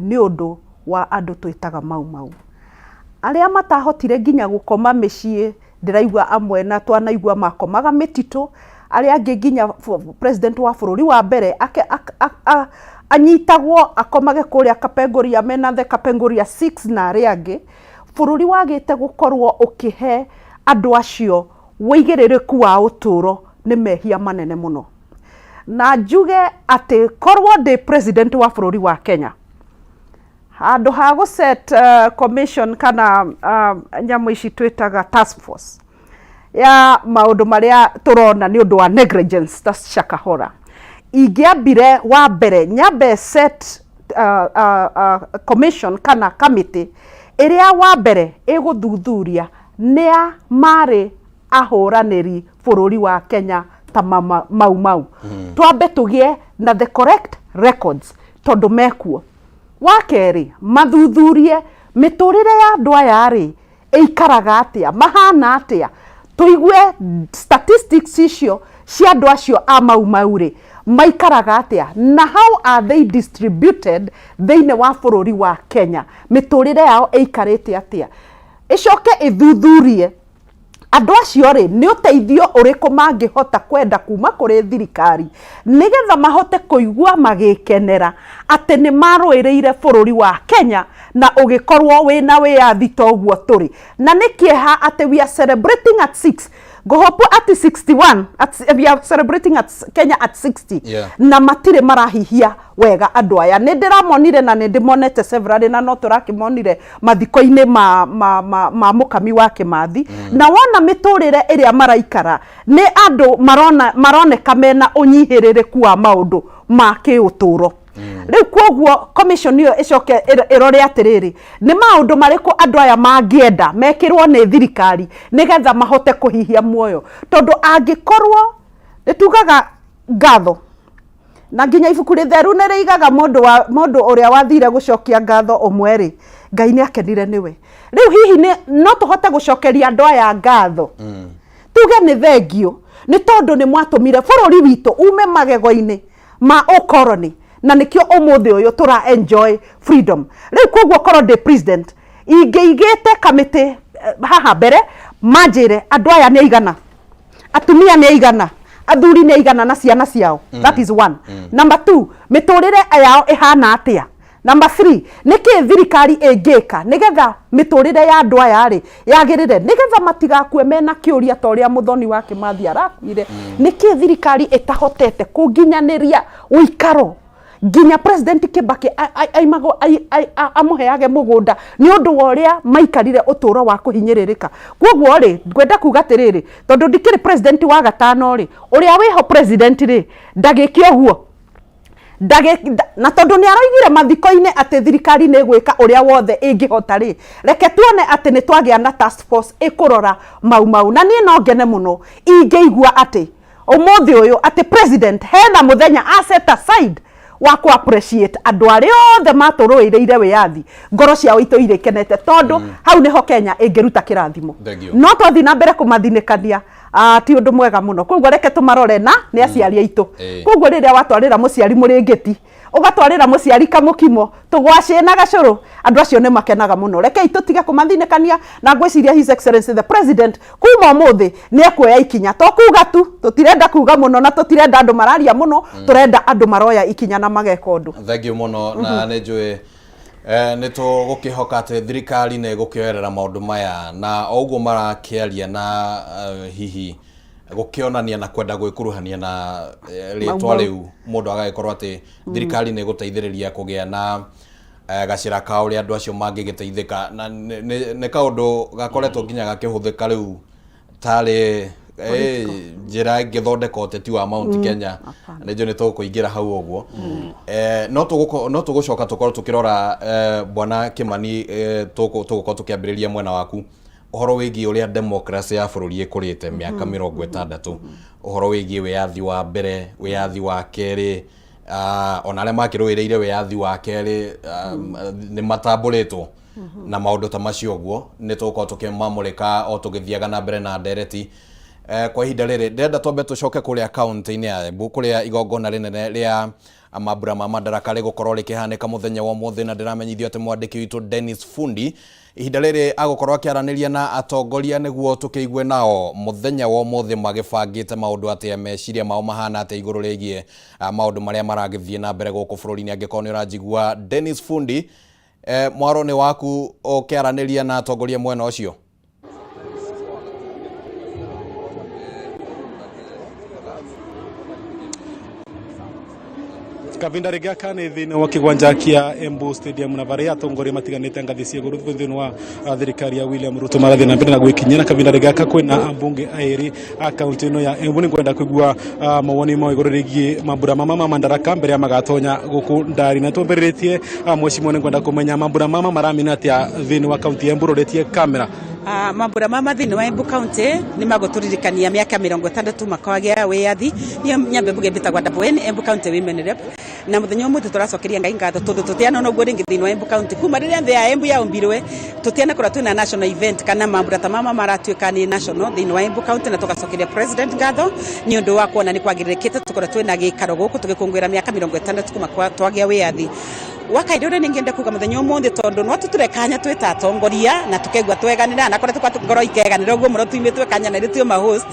nĩ ũndũ wa andũ twĩtaga Mau Mau. Arĩa matahotire nginya gũkoma mĩciĩ, ndĩraigua amwe na twanaigua makomaga mĩtitũ, arĩa angĩ nginya president wa bũrũri wa mbere anyitagwo akomage kũrĩa Kapenguria mena the Kapenguria 6 na arĩa angĩ. Bũrũri wagĩte gũkorwo ũkĩhe andũ acio ũigĩrĩrĩku wa ũtũro nĩ mehia manene mũno. Na njuge atĩ korwo ndĩ president wa bũrũri wa Kenya, handũ ha gũ set commission kana nyamũ ici twĩtaga task force ya maũndũ marĩa tũrona nĩ ũndũ wa negligence ta Shakahola, ingĩambire wa mbere nyambe set commission kana committee ĩrĩa wa mbere ĩgũthuthuria nĩa marĩ ahũranĩri bũrũri wa Kenya ta mama, Mau Mau. Twambe tũgĩe na the correct records tondũ mekuo. Wa kerĩ, mathuthurie mĩtũrĩre ya andũ aya rĩ ĩikaraga atĩa, mahana atĩa, tũigue statistics icio cia andũ acio a Mau Mau rĩ maikaraga atĩa na how are they distributed thĩinĩ wa bũrũri wa Kenya, mĩtũrĩre yao ĩikarĩte atĩa. Ĩcoke ĩthuthurie andũ acio rĩ nĩ ũteithio ũrĩkũ mangĩhota kwenda kuma kũrĩ thirikari nĩgetha mahote kũigua magĩkenera atĩ nĩ marũĩrĩire bũrũri wa Kenya na ũgĩkorwo wĩna wĩyathi ta ũguo tũrĩ. Na nĩ kĩeha atĩ we are celebrating at 6 ngũhope atĩ 61 at, we are celebrating at Kenya at 60 na matirĩ marahihia wega andũ aya. Nĩ ndĩramonire na nĩ ndĩmonete severally na no tũrakĩmonire mathiko-inĩ ma, ma, ma, ma mũkami wa Kĩmathi. Na wona mĩtũrĩre ĩrĩa maraikara nĩ andũ marona, maroneka mena ũnyihĩrĩrĩku wa maũndũ ma kĩũtũro. Rĩu kwoguo commission ĩyo ĩcoke ĩrore atĩrĩrĩ, nĩ maũndũ marĩkũ andũ aya mangĩenda mekĩrwo nĩ thirikari nĩgetha mahote kũhihia muoyo, tondũ angĩkorwo nĩ tugaga ngatho na nginya ibuku rĩtheru nĩ rĩigaga mũndũ wa mũndũ ũrĩa wathire gũcokia ngatho ũmwe rĩ, Ngai nĩ akenire nĩwe. Rĩu hihi nĩ no tũhote gũcokeria andũ aya ngatho, tuge nĩ thengio nĩ tondũ nĩ mwatũmire bũrũri witũ ume magego-inĩ ma ũkoroni na nĩkĩo ũmũthĩ ũyũ tũra enjoy freedom. Rĩu koguo korwo ndĩ president ingĩigĩte kamĩtĩ haha mbere manjĩre andũ aya nĩ aigana, atumia nĩ aigana, athuri nĩ aigana na ciana ciao. That is one. Number two, mĩtũrĩre yao ĩhana atĩa? Number three, nĩkĩ thirikari ĩngĩka nĩgetha mĩtũrĩre ya andũ aya rĩ yagĩrĩre, nĩgetha matigakue mena kĩũria ta ũrĩa Mũthoni wa Kĩmathi arakuire? Nĩkĩ thirikari ĩtahotete kũnginyanĩria ũikaro nginya President Kibaki aimagwo amũheage mũgũnda nĩ ũndũ wa ũrĩa maikarire ũtũũro wa kũhinyĩrĩrĩka? Koguo rĩ, ngwenda kuga atĩrĩrĩ, tondũ ndikĩrĩ president wa gatano rĩ, ũrĩa wĩho president rĩ ndagĩke ũguo. Na tondũ nĩ aroigire mathiko-inĩ atĩ thirikari nĩ ĩgwĩka ũrĩa wothe ĩngĩhota rĩ, reke tuone atĩ nĩ twagĩa na task force ĩkũrora Mau Mau. Na niĩ no ngene mũno ingĩigua atĩ ũmũthĩ ũyũ atĩ president hena mũthenya a set aside wa kũ appreciate andũ arĩa othe matũrũĩrĩire wĩyathi, ngoro ciao itũire ikenete, tondũ hau nĩho Kenya ĩngĩruta kĩrathimo. Thank you. No twathiĩ na mbere kũmathinĩkania, ti ũndũ mwega mũno. Koguo reke tũmarore na nĩ aciari aitũ. Koguo rĩrĩa watwarĩra mũciari mũrĩngĩti, ũgatwarĩra mũciari kamũkimo, tũgwacĩ na gacũrũ, andũ acio nĩ makenaga mũno. Rekei tũtige kũmathinĩkania, na ngwĩciria His Excellency the President kuma ũmũthĩ nĩ ekuoya ikinya. To kuga tu, tũtirenda kuga mũno na tũtirenda andũ mararia mũno, tũrenda andũ maroya ikinya na mageka ũndũ. Thank you mũno, na nĩ njũĩ nĩ tũgũkĩhoka atĩ thirikari nĩ ĩgũkĩoerera maũndũ maya na o ũguo marakĩaria na hihi gũkĩonania na kwenda gwĩkuruhania na rĩtwa Mau. Rĩu mũndũ agagĩkorwo atĩ thirikari nĩ ĩgũteithĩrĩria kũgĩa na gacĩra ka ũrĩa andũ acio mangĩgĩteithĩka, na nĩ kaũndũ gakoretwo nginya gakĩhũthĩka rĩu tarĩ Njĩra ĩngĩthondeka ũteti wa Mount Kenya nĩnjũ nĩ tũkũingĩra hau ũguo. No tũgũcoka tũkorwo tũkĩrora Bwana Kimani, tũgũkorwo tũkĩambĩrĩria mwena waku ũhoro wĩgiĩ ũrĩa democracy ya bũrũri ĩkũrĩte mĩaka 60, ũhoro wĩgiĩ wĩyathi wa mbere, wĩyathi wa kerĩ, ona arĩa makĩrũĩrĩire wĩyathi wa kerĩ nĩ matambũrĩtwo na maũndũ ta macio ũguo nĩ tũgũkorwo tũkĩmamũrĩka o tũgĩthiaga na mbere na ndereti. Kwa ihinda rĩrĩ ndĩrenda twambe tũcoke kũrĩa kaunti-inĩ ya Embu kũrĩa igongona rĩnene rĩa mambura ma Madaraka rĩgũkorwo rĩkĩhanĩka mũthenya wa ũmũthĩ, na ndĩramenyithio atĩ mwandĩki witũ Dennis Fundi ihinda rĩrĩ agũkorwo akĩaranĩria na atongoria nĩguo tũkĩigue nao mũthenya wa ũmũthĩ magĩbangĩte maũndũ atĩa, meciria mao mahana atĩa igũrũ rĩgiĩ maũndũ marĩa maragĩthiĩ na mbere gũkũ bũrũri-inĩ. Angĩkorwo nĩ ũranjigua Dennis Fundi, mwaro nĩ waku ũkĩaranĩria na atongoria mwena ũcio. Kavinda rigaka ni thini wa kiwanja kia Embu Stadium na varia atongoria matiganite ngathi cia iguru thini wa thirikari ya William Ruto marathi na mbere na gwikinyia. Na kavinda rigaka kwina ambunge airi a kaunti ino ya Embu. Ni ngwenda kuigua mawoni mao iguru rigie mambura mama ma Madaraka mbere ya magatonya guku ndari. Na twambiritie mheshimiwa, ni ngwenda kumenya mambura mama maramina atia thini wa kaunti ya Embu roretie kamera. Mambura mama thini wa Embu County ni maguturirikania miaka 60 makawagia wiyathi. Ni nyambe mbuge mbitagwa Dabwen Embu County Women Rep, na muthenya umuthi turacokeria Ngai ngatho tondu tutiana no guo ringi thini wa Embu County kuma riria nthi ya Embu yaumbirwe tutiana korwa twina national event kana mambura ta mama maratuika ni national thini wa Embu County, na tugacokeria president ngatho ni undu wa kuona ni kwagirikite tukorwa twina gikaro guku tugikungwira miaka 60 kuma twagia wiyathi. Wakaire uria ningenda kuga muthenya umuthi tondu no tuture kanya twita atongoria na tukegua tweganira na koretwo ngoro ikeganira uguo muno tuimitwe kanya na ritio ma host.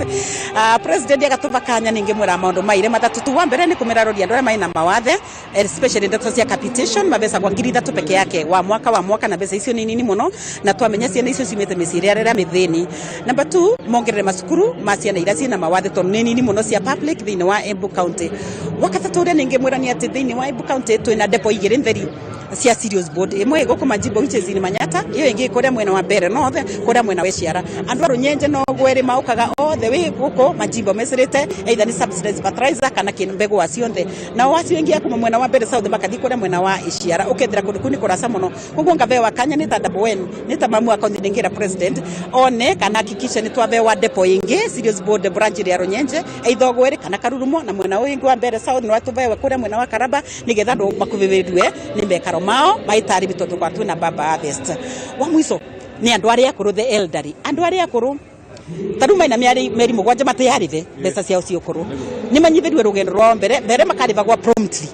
President agatuba kanya ningi mwira maundu maire matatu tu. Wa mbere ni kumiraroria andu aria maina mawathe especially ndeto cia capitation mabesa kwa 3,000 peke yake wa mwaka na mbeca icio ni nini muno, na twamenya ciana icio ciumite micii iria mithini. Number 2 mongerere macukuru ma ciana iria ciina mawathe tondu ni nini muno cia public thiini wa Embu County. Wakatatu uria ningi mwira ni ati thiini wa Embu County twina depo igiri ntheri cia serious board, imwe iguku Majimbo which is in Manyata, iyo ingi kuria mwena wa Mbere North, kuria mwena wa Ciara. Andu Runyenje no gweri maukaga othe wi guku Majimbo mecirite either ni subsidized fertilizer kana mbegu acio nthe, na acio ingi akuma mwena wa Mbere South makathi kuria mwena wa Ciara ukethira kundu kuni kurasa muno. Koguo ngabewa kanya ni ta Dabwen ni ta mamu akaunti ningira president one kana hakikisha ni twabewa depo ingi serious board branch ya Runyenje either gweri kana Karurumo, na mwena wingi wa Mbere South no atubewe kuria mwena wa Karaba nigetha andu makuvivirwe ni mekaro mao maitari bitondu kwa twina baba harvest. Wa mwiso ni andu aria akuru, the elderly, andu aria akuru taru maina miari meri mugwanja matiarithe mbeca ciao cia ukuru ni manyithirwe rugendo rwao mbere mbere makarivagwa promptly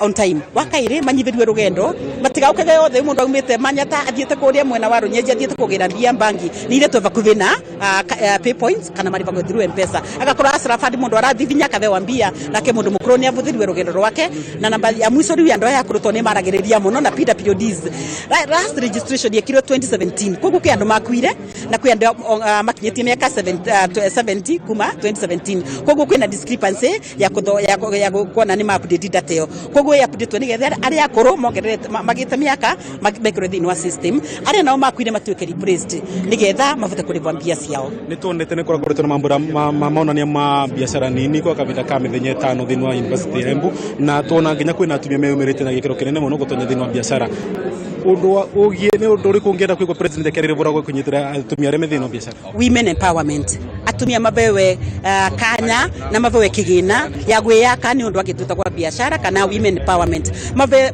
on time. Wakaire manyithirwe rugendo matigaukage yothe mundu aumite Manyata athiete kuria mwena wa Runyenje athiete kugira mbia bangi ni iretwe bakuvi na pay points kana marivagwe through M-Pesa, agakorwo acirabandi mundu arathivinya akabewa mbia nake mundu mukuru ni avuthirwe rugendo rwake. Na namba ya mwiso riu andu aya akuru to ni maragiriria muno na PWDs last registration yekirwo 2017, koguo kwi andu makuire na kwi andu makinyitie miaka 70 kuma 2017, koguo kwina discrepancy ya kuona ni ma update data iyo. Koguo ya update ni getha aria akuru mongerere magite miaka mekirwo thiini wa system, aria nao makuire matuike replaced ni getha mabote kurivwa mbia ciao. Ni tuonete ni kurakoretwo na mambura maonania ma biacara nini kwa kavinda ka mithenya 5 thiini wa University ya Embu, na tuona nginya kwina atumia meyumirite na gikiro kinene muno gutonya thiini wa biacara. Undu wa ugie ni undu uriku ungienda kuigua president akĩarĩria ũhoro wa kunyitĩra atumia arĩa me thĩinĩ wa biacara? Women empowerment, atumia mabewe kanya na mabewe kigina ya gwiyaka ni undu agituta kwa biacara kana women empowerment,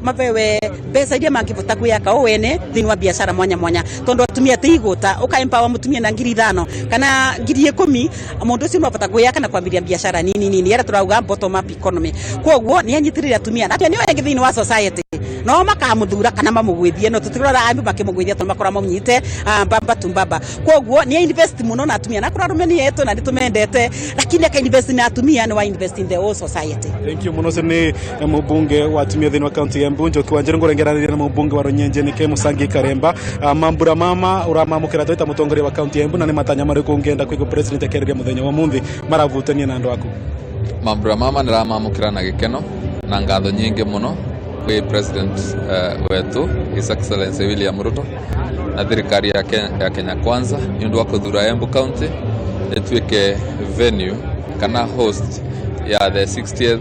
mabewe mbeca iria mangivota gwiyaka o wene thiini wa biacara mwanya mwanya, tondu atumia ti igũta uka empower mutumia na 5,000 kana 10,000 mundu ucio no avota gwiyaka na kwambiria biacara nini nini ira turauga bottom up economy. Koguo ni anyitirire atumia na atumia ni wengi thiini wa society no makamuthura kana mamugwithie, no tutirora ambi makimugwithia tondu makora mamunyite mbamba tu mbamba. Koguo ni invest muno na atumia na kura arume ni yetu na nitumendete, lakini aka invest na atumia ni wa invest in the whole society. Thank you muno. Ni mubunge wa atumia thiini wa county ya Embu Njoki Wanjiru ngurengeraniria na mubunge wa Runyenje ni Musangi Karemba. Mambura mama uramamukira twita mutongoria wa county ya Embu, na ni matanya mariku ungienda kuigua president akĩarĩria muthenya wa muthi maravutania na andu aku? Mambura mama ndiramamukira na gikeno na ngatho nyingi muno kwi president wetu His Excellency William Ruto na thirikari ya Kenya Kwanza ni undu wa kuthura Embu County ĩtuĩke venue kana host ya the 60th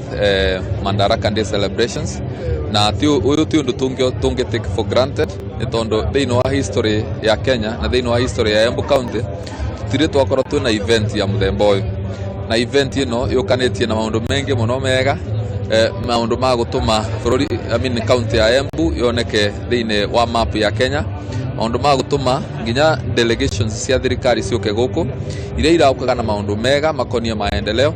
Madaraka Day celebrations. Na ti ũyũ ti ũndũ tũngĩ take for granted, nĩ tondũ thĩinĩ wa history ya Kenya na thĩinĩ wa history ya Embu County tũtirĩ twakorwo twĩna event ya mũthemba ũyũ. Na event ĩno yũkanĩtie na maũndũ maingĩ mũno mega, maũndũ ma gũtũma bũrũri, I mean, county ya Embu yoneke thĩinĩ wa map ya Kenya, maũndũ ma gũtũma nginya delegations cia thirikari ciũke gũkũ iria iraukaga na maũndũ mega makonie maendeleo.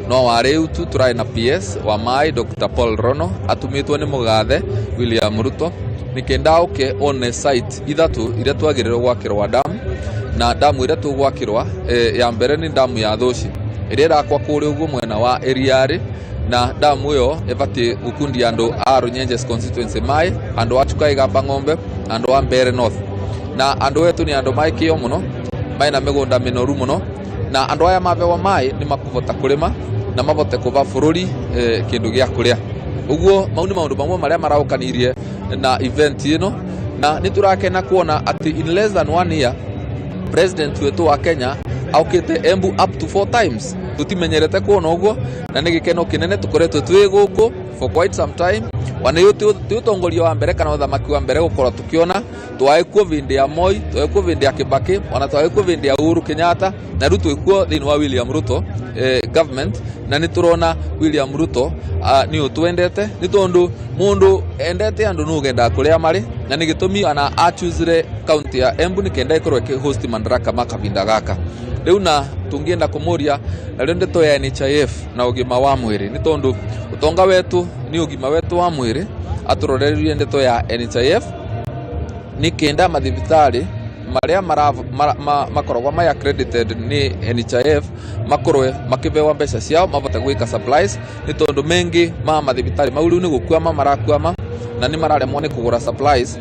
No wa rĩu tu tũrarĩ na PS wa maĩ Dr. Paul Rono atumĩtwo nĩ mũgathe William Ruto nĩkenda oke one site ithatũ iria twagĩrĩirwo gwakĩrwa damu. Na damu ĩrĩa tũgwakĩrwa, ya mbere nĩ damu ya Thũci ĩrĩa ĩrakwa kũrĩa ũguo mwena wa Iriarĩ, na damu ĩyo ĩbatiĩ gũkundia andũ a Runyenjes constituency maĩ, andũ a Chuka Igamba Ng'ombe, andũ a Mbeere North. Na andũ etu nĩ andũ maĩ kĩo mũno, maĩ na mĩgũnda mĩnoru mũno, na andũ aya mabewa maĩ nĩ makũbota kũrĩma na mabote kũba bũrũri kĩndũ gĩa kũrĩa. Ũguo mau nĩ maũndũ mamwe marĩa maraũkanirie na event ĩno, na nĩ tũrakena kuona atĩ in less than one year president wetu wa Kenya aukite Embu up to 4 times. Tutimenyerete kuona ũguo, na nĩ gĩkeno kĩnene tũkoretwo twĩ gũkũ for quite some time. Wana ti ũtongoria wa mbere kana ũthamaki wa mbere gũkorwo tũkĩona. Twaĩ kuo vĩndĩ ya Moi, twaĩ kuo vĩndĩ ya Kibaki, ona twaĩ kuo vĩndĩ ya Uhuru Kenyatta, na rĩu twĩ kuo thĩinĩ wa William Ruto government. Na nĩ tũrona William Ruto nĩ ũtwendete, nĩ tondũ mũndũ endete andũ nĩ ũgendaga kũrĩa marĩ, na nĩ gĩtũmi ona achusire county ya Embu nĩ kenda ĩkorwo ĩkĩhost Madaraka ma kavinda gaka rĩu. Na tũngĩenda kũmũria narĩo ndeto ya NHIF na ũgima wa mwĩrĩ, nĩ tondũ ũtonga wetu nĩ ũgima wetu wa mwĩrĩ. Atũrorerie ndeto ya NHIF nĩ kenda mathibitarĩ marĩa makoragwo mai accredited nĩ NHIF makorwe makibewa mbeca ciao mabote gwika supplies, nĩ tondũ mengi ma mathibitarĩ mau rĩu nĩ gũkwama marakwama na nĩ mararemwo nĩ kũgũra supplies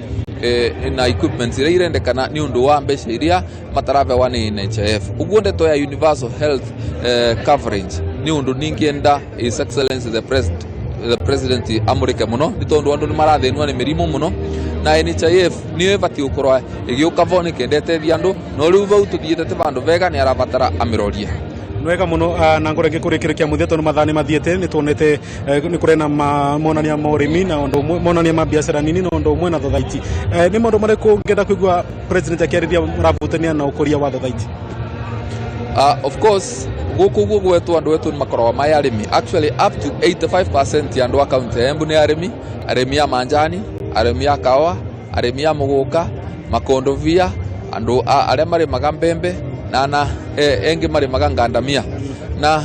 na equipment iria irendekana nĩ ũndũ wa mbeca iria matarabewa nĩ NHIF. Ũguo ndeto ya universal health coverage nĩ ũndũ ningĩenda His Excellency the President amũrĩke mũno, nĩ tondũ andũ nĩ marathĩnua nĩ mĩrimũ mũno, na NHIF nĩyo ĩbatiĩ gũkorwo ĩgĩũka vo nĩ kenda ĩteithia andũ. No rĩu vau tũthiĩte ti vandũ vega, nĩ arabatara amĩrorie. Nwega muno. Na ngoro ĩngĩ kũrĩkĩrĩkia mũthia, tondũ mathaa nĩ mathiĩte, nĩ tuonete nĩ kũrĩ na monania ma ũrĩmi na ũndũ ũmwe monania ma biacara nini na ũndũ ũmwe na thothaiti. Nĩ maũndũ marĩkũ ngenda kũigua president akĩarĩria maravutania na ũkũria wa thothaiti? Of course, gũkũ guo gwetũ andũ etu nĩ makoragwo marĩ arĩmi. Actually, up to 85% ya andũ a kaunti ya Embu nĩ arĩmi, arĩmi a manjani, arĩmi a kawa, arĩmi a mũgũka, makondovia, andũ arĩa marĩmaga mbembe na engĩ marĩmaga ngandamia na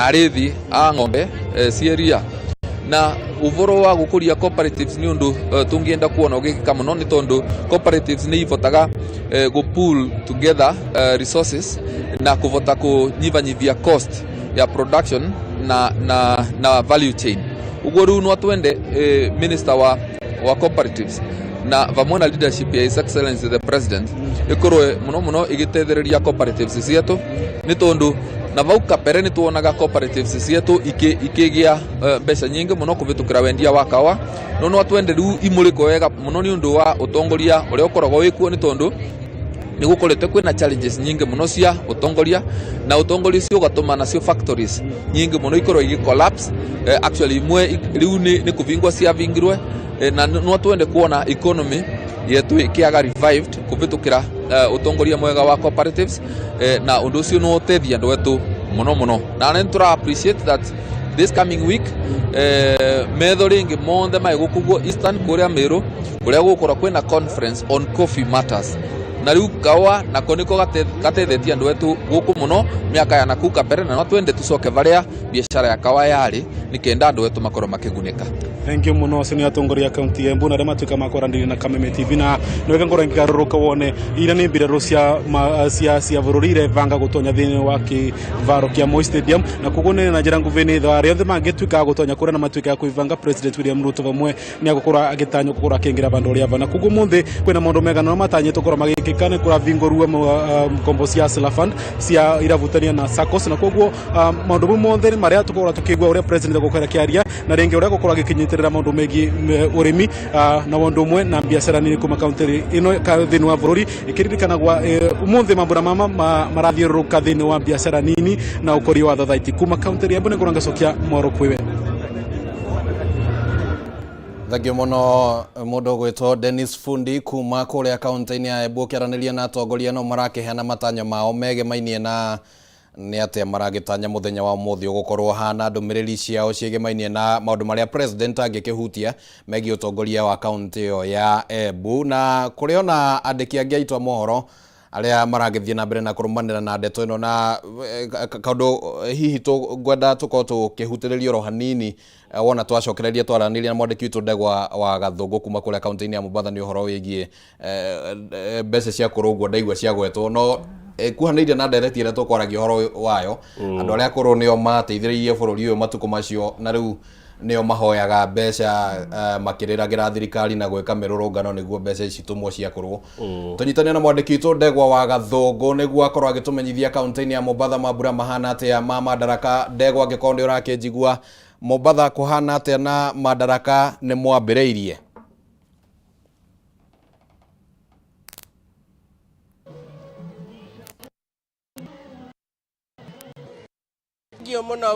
arĩthi a ng'ombe cieria. Na ũboro wa gũkũria cooperatives nĩ ũndũ tũngĩenda kuona ũgĩkĩka mũno, nĩ tondũ cooperatives nĩ ibotaga gũ pool together resources na kũbota kũnyibanyibia cost ya production na value chain. Ũguo rĩu no twende minister wa cooperatives na vamwe na leadership ya His Excellency the President ĩkorwo mũno mũno ĩgĩteithĩrĩria cooperatives cietũ, nĩ tondũ na vau kabere nĩ tuonaga cooperatives cietũ ikĩgĩa mbeca nyingĩ mũno kũvĩtũkĩra wendia wa kawa. No twende rĩu imũrĩkwo wega mũno nĩ ũndũ wa ũtongoria ũrĩa ũkoragwo wĩkuo, nĩ tondũ nĩ gũkoretwo kwĩna challenges nyingĩ mũno cia ũtongoria, na ũtongoria ũcio ũgatũma nacio factories nyingĩ mũno ikorwo igĩ collapse. Actually, imwe rĩu nĩ kũbingwo ciabingirwe, na no twende kuona economy yetu ĩkĩaga revived kũvĩtũkĩra ũtongoria mwega wa cooperatives, na ũndũ ũcio nĩ ũteithia andũ etu mũno mũno. Na nĩ tũra appreciate that this coming week metho rĩngĩ monthe mai gũkũ guo Eastern kũrĩa Meru, kũrĩa gũgũkorwo kwĩna conference on coffee matters. Na rĩu kawa nako nĩko gatethetie andũ etu gũkũ mũno mĩaka ya nakuu kabere, na no twende tũcoke barĩa biacara ya kawa yarĩ nĩ kenda andũ etu makorwo makĩgunĩka. Thank you muno. Acio nĩ atongoria a kaunti ya Embu na arĩa matuĩka makwaranĩria na Kameme TV. Na nĩwega ngorwo ngĩgarũrũka wone iria nĩ mbirarũ cia bũrũri irebanga gũtonya thĩinĩ wa kĩvaro kĩa Moi Stadium. Na koguo nĩ na njĩra nguhĩ nĩ arĩa othe mangĩtuĩka a gũtonya kũrĩa na matuĩka a kwĩbanga, President William Ruto vamwe nĩ agũkorwo agĩtanywo gũkorwo akĩingĩra vandũ rĩa va. Na koguo mũthĩ kwĩna maũndũ mega no matanyĩtwo gũkorwo magĩkĩka. Thika nĩ kũravingũrwo ngombo cia Hustler Fund cia iravutania na SACCOS, na koguo maũndũ mau mothe nĩ marĩa tũkorwo tũkĩigua ũrĩa president egũkorwo akĩaria, na rĩngĩ ũrĩa egũkorwo agĩkĩnyitĩrĩra maũndũ megiĩ ũrĩmi na ũndũ ũmwe na biacara nini kuma kaunti ĩno thĩinĩ wa bũrũri. Ĩkĩririkanagwa ũmũthĩ mambura mama marathiũrũrũka thĩinĩ wa biacara nini na ũkũria wa thothaiti kuma kaunti ya Embu. Nĩngũrwo ngacokia mwaro kwĩwe. Thengio mũno mũndũ ũgwĩtwo Dennis Fundi kuma kũrĩa kaunti-inĩ ya Embu, ũkĩaranĩria na atongoria no marakĩheana matanya mao megemainie na nĩ atĩa maragĩtanya mũthenya wa ũmũthĩ ũgũkorwo hana, ndũmĩrĩri ciao ciĩgemainie na maũndũ marĩa president angĩkĩhutia megiĩ ũtongoria wa kaunti ĩyo ya Embu. Na kũrĩ ona andĩki angĩ aitũ a mohoro arĩa maragĩthiĩ na mbere na kũrũmanĩra na ndeto ĩno, na kaũndũ hihi ngwenda tũkorwo tũkĩhutĩrĩria oro hanini wona twacokereria twaranĩria na mwandĩki witũ Ndegwa wa Gathũngũ kuma kũrĩa kaunti-inĩ ya Mombatha nĩ ũhoro wĩgiĩ mbeca cia kũrũngwo. Ndaigua ciagwetwo no kuhanĩirie na ndereti ĩrĩa tũkwaragia ũhoro wayo. Andũ arĩa akũrũ nĩo mateithĩrĩirie bũrũri ũyũ matukũ macio, na rĩu nĩo mahoyaga mbeca makĩrĩragĩra thirikari na gwĩka mĩrũrũngano nĩguo mbeca ici tũmwo ciakũrwo. Tũnyitane na mwandĩki witũ Ndegwa wa Gathũngũ nĩguo akorwo agĩtũmenyithia kaunti-inĩ ya Mombatha mambura mahana atĩa ma Madaraka. Ndegwa, angĩkorwo nĩ ũrakĩnjigua, Mombatha kũhana atĩa na Madaraka nĩ mwambĩrĩirie? Ngio mũno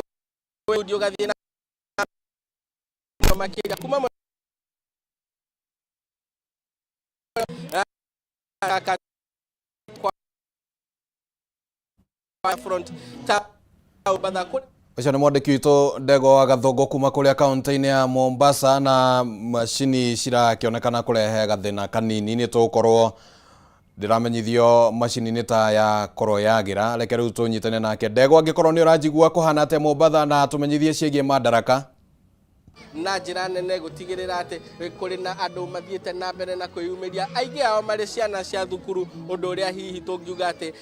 ũgathiĩ na makĩria kuma front Ũcio nĩ mwandĩki witũ Ndegwa wa Gathũngũ kuma kũrĩa kaunti-inĩ ya Mombasa, na macini cirakĩonekana kũrehe gathĩna kanini. Nĩ tũgũkorwo ndĩramenyithio macini nĩ ta ya korwo yagĩra. Reke rĩu tũnyitane nake. Ndegwa, angĩkorwo nĩ ũranjigua, kũhana atĩa Mombatha na tũmenyithie ciĩgiĩ Madaraka? Na njĩra nene gũtigĩrĩra atĩ kũrĩ na andũ mathiĩte na mbere na kwĩyumĩria, aingĩ ao marĩ ciana cia thukuru, ũndũ ũrĩa hihi tũngiuga atĩ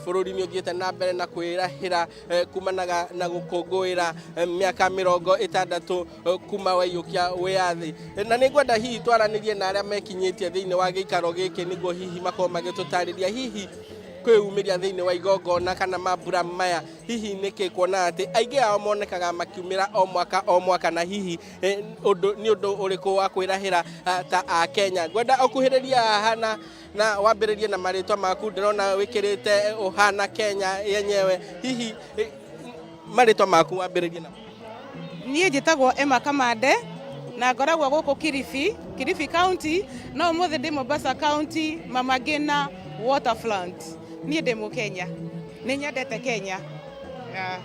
bũrũri nĩ ũthiĩte na mbere na kwĩrahĩra kumanaga na gũkũngũĩra mĩaka 60 kuma waiyũkia wĩyathi. Na nĩ ngwenda hihi twaranĩrie na arĩa mekinyĩtie thĩinĩ wa gĩikaro gĩkĩ nĩguo hihi makorwo magĩtũtarĩria hihi kwĩyumĩria thĩinĩ wa igongona kana mambura maya hihi nĩkĩ, kuona atĩ aingĩ ao monekaga makiumĩra o mwaka o mwaka, na hihi ũndũ nĩ ũndũ ũrĩkũ wa kwĩrahĩra ta a Kenya. Ngwenda ũkuhĩrĩria haha na wambĩrĩrie na marĩtwa maku. Ndĩrona wĩkĩrĩte ũhana Kenya yenyewe, hihi marĩtwa maku wambĩrĩrie na? Niĩ njĩtagwo Emma Kamande na ngoragwo gũkũ Kilifi, Kilifi County, no ũmũthĩ ndĩ Mombasa County, Mama Ngina Waterfront. Niĩ ndĩ Mũkenya, nĩ nyendete Kenya. Yeah.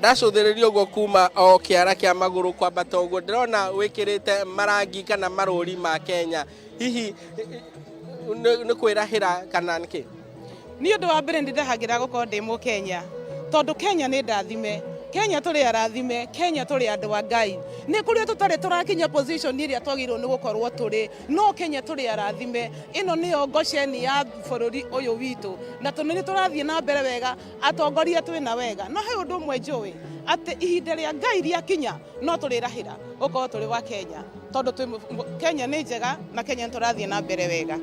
Ndacũthĩrĩria ũguo kuma o kĩara kĩa magũrũ kwambata ũguo, ndĩrona wĩkĩrĩte marangi kana marũri ma Kenya, hihi nĩ kwĩrahĩra kana nĩkĩ? Niĩ ũndũ wa mbere nĩ ndĩrahagĩra gũkorwo ndĩ Mũkenya, tondũ Kenya nĩ ndathime. Kenya tũrĩ arathime, Kenya tũrĩ andũ a Ngai. Nĩ kũrĩa tũtarĩ tũrakinya position ĩrĩa twagĩrĩirwo nĩ gũkorwo tũrĩ, no Kenya tũrĩ arathime. Ĩno nĩyo ngocheni ya bũrũri ũyũ witũ, na tondũ nĩ tũrathiĩ na mbere wega, atongoria twĩna wega. No he ũndũ ũmwe njũĩ, atĩ ihinda rĩa Ngai rĩakinya no tũrĩrahĩra gũkorwo tũrĩ wa Kenya, tondũ Kenya nĩ njega na Kenya nĩ tũrathiĩ na mbere wega.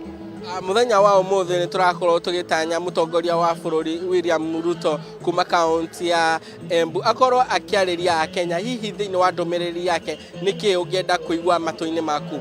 Mũthenya wa ũmũthĩ nĩ tũrakorwo tũgĩtanya mũtongoria wa bũrũri William Ruto kuma kaunti ya Embu akorwo akĩarĩria Akenya. Hihi thĩinĩ wa ndũmĩrĩri yake nĩkĩ ũngĩenda kũigua matũ-inĩ maku?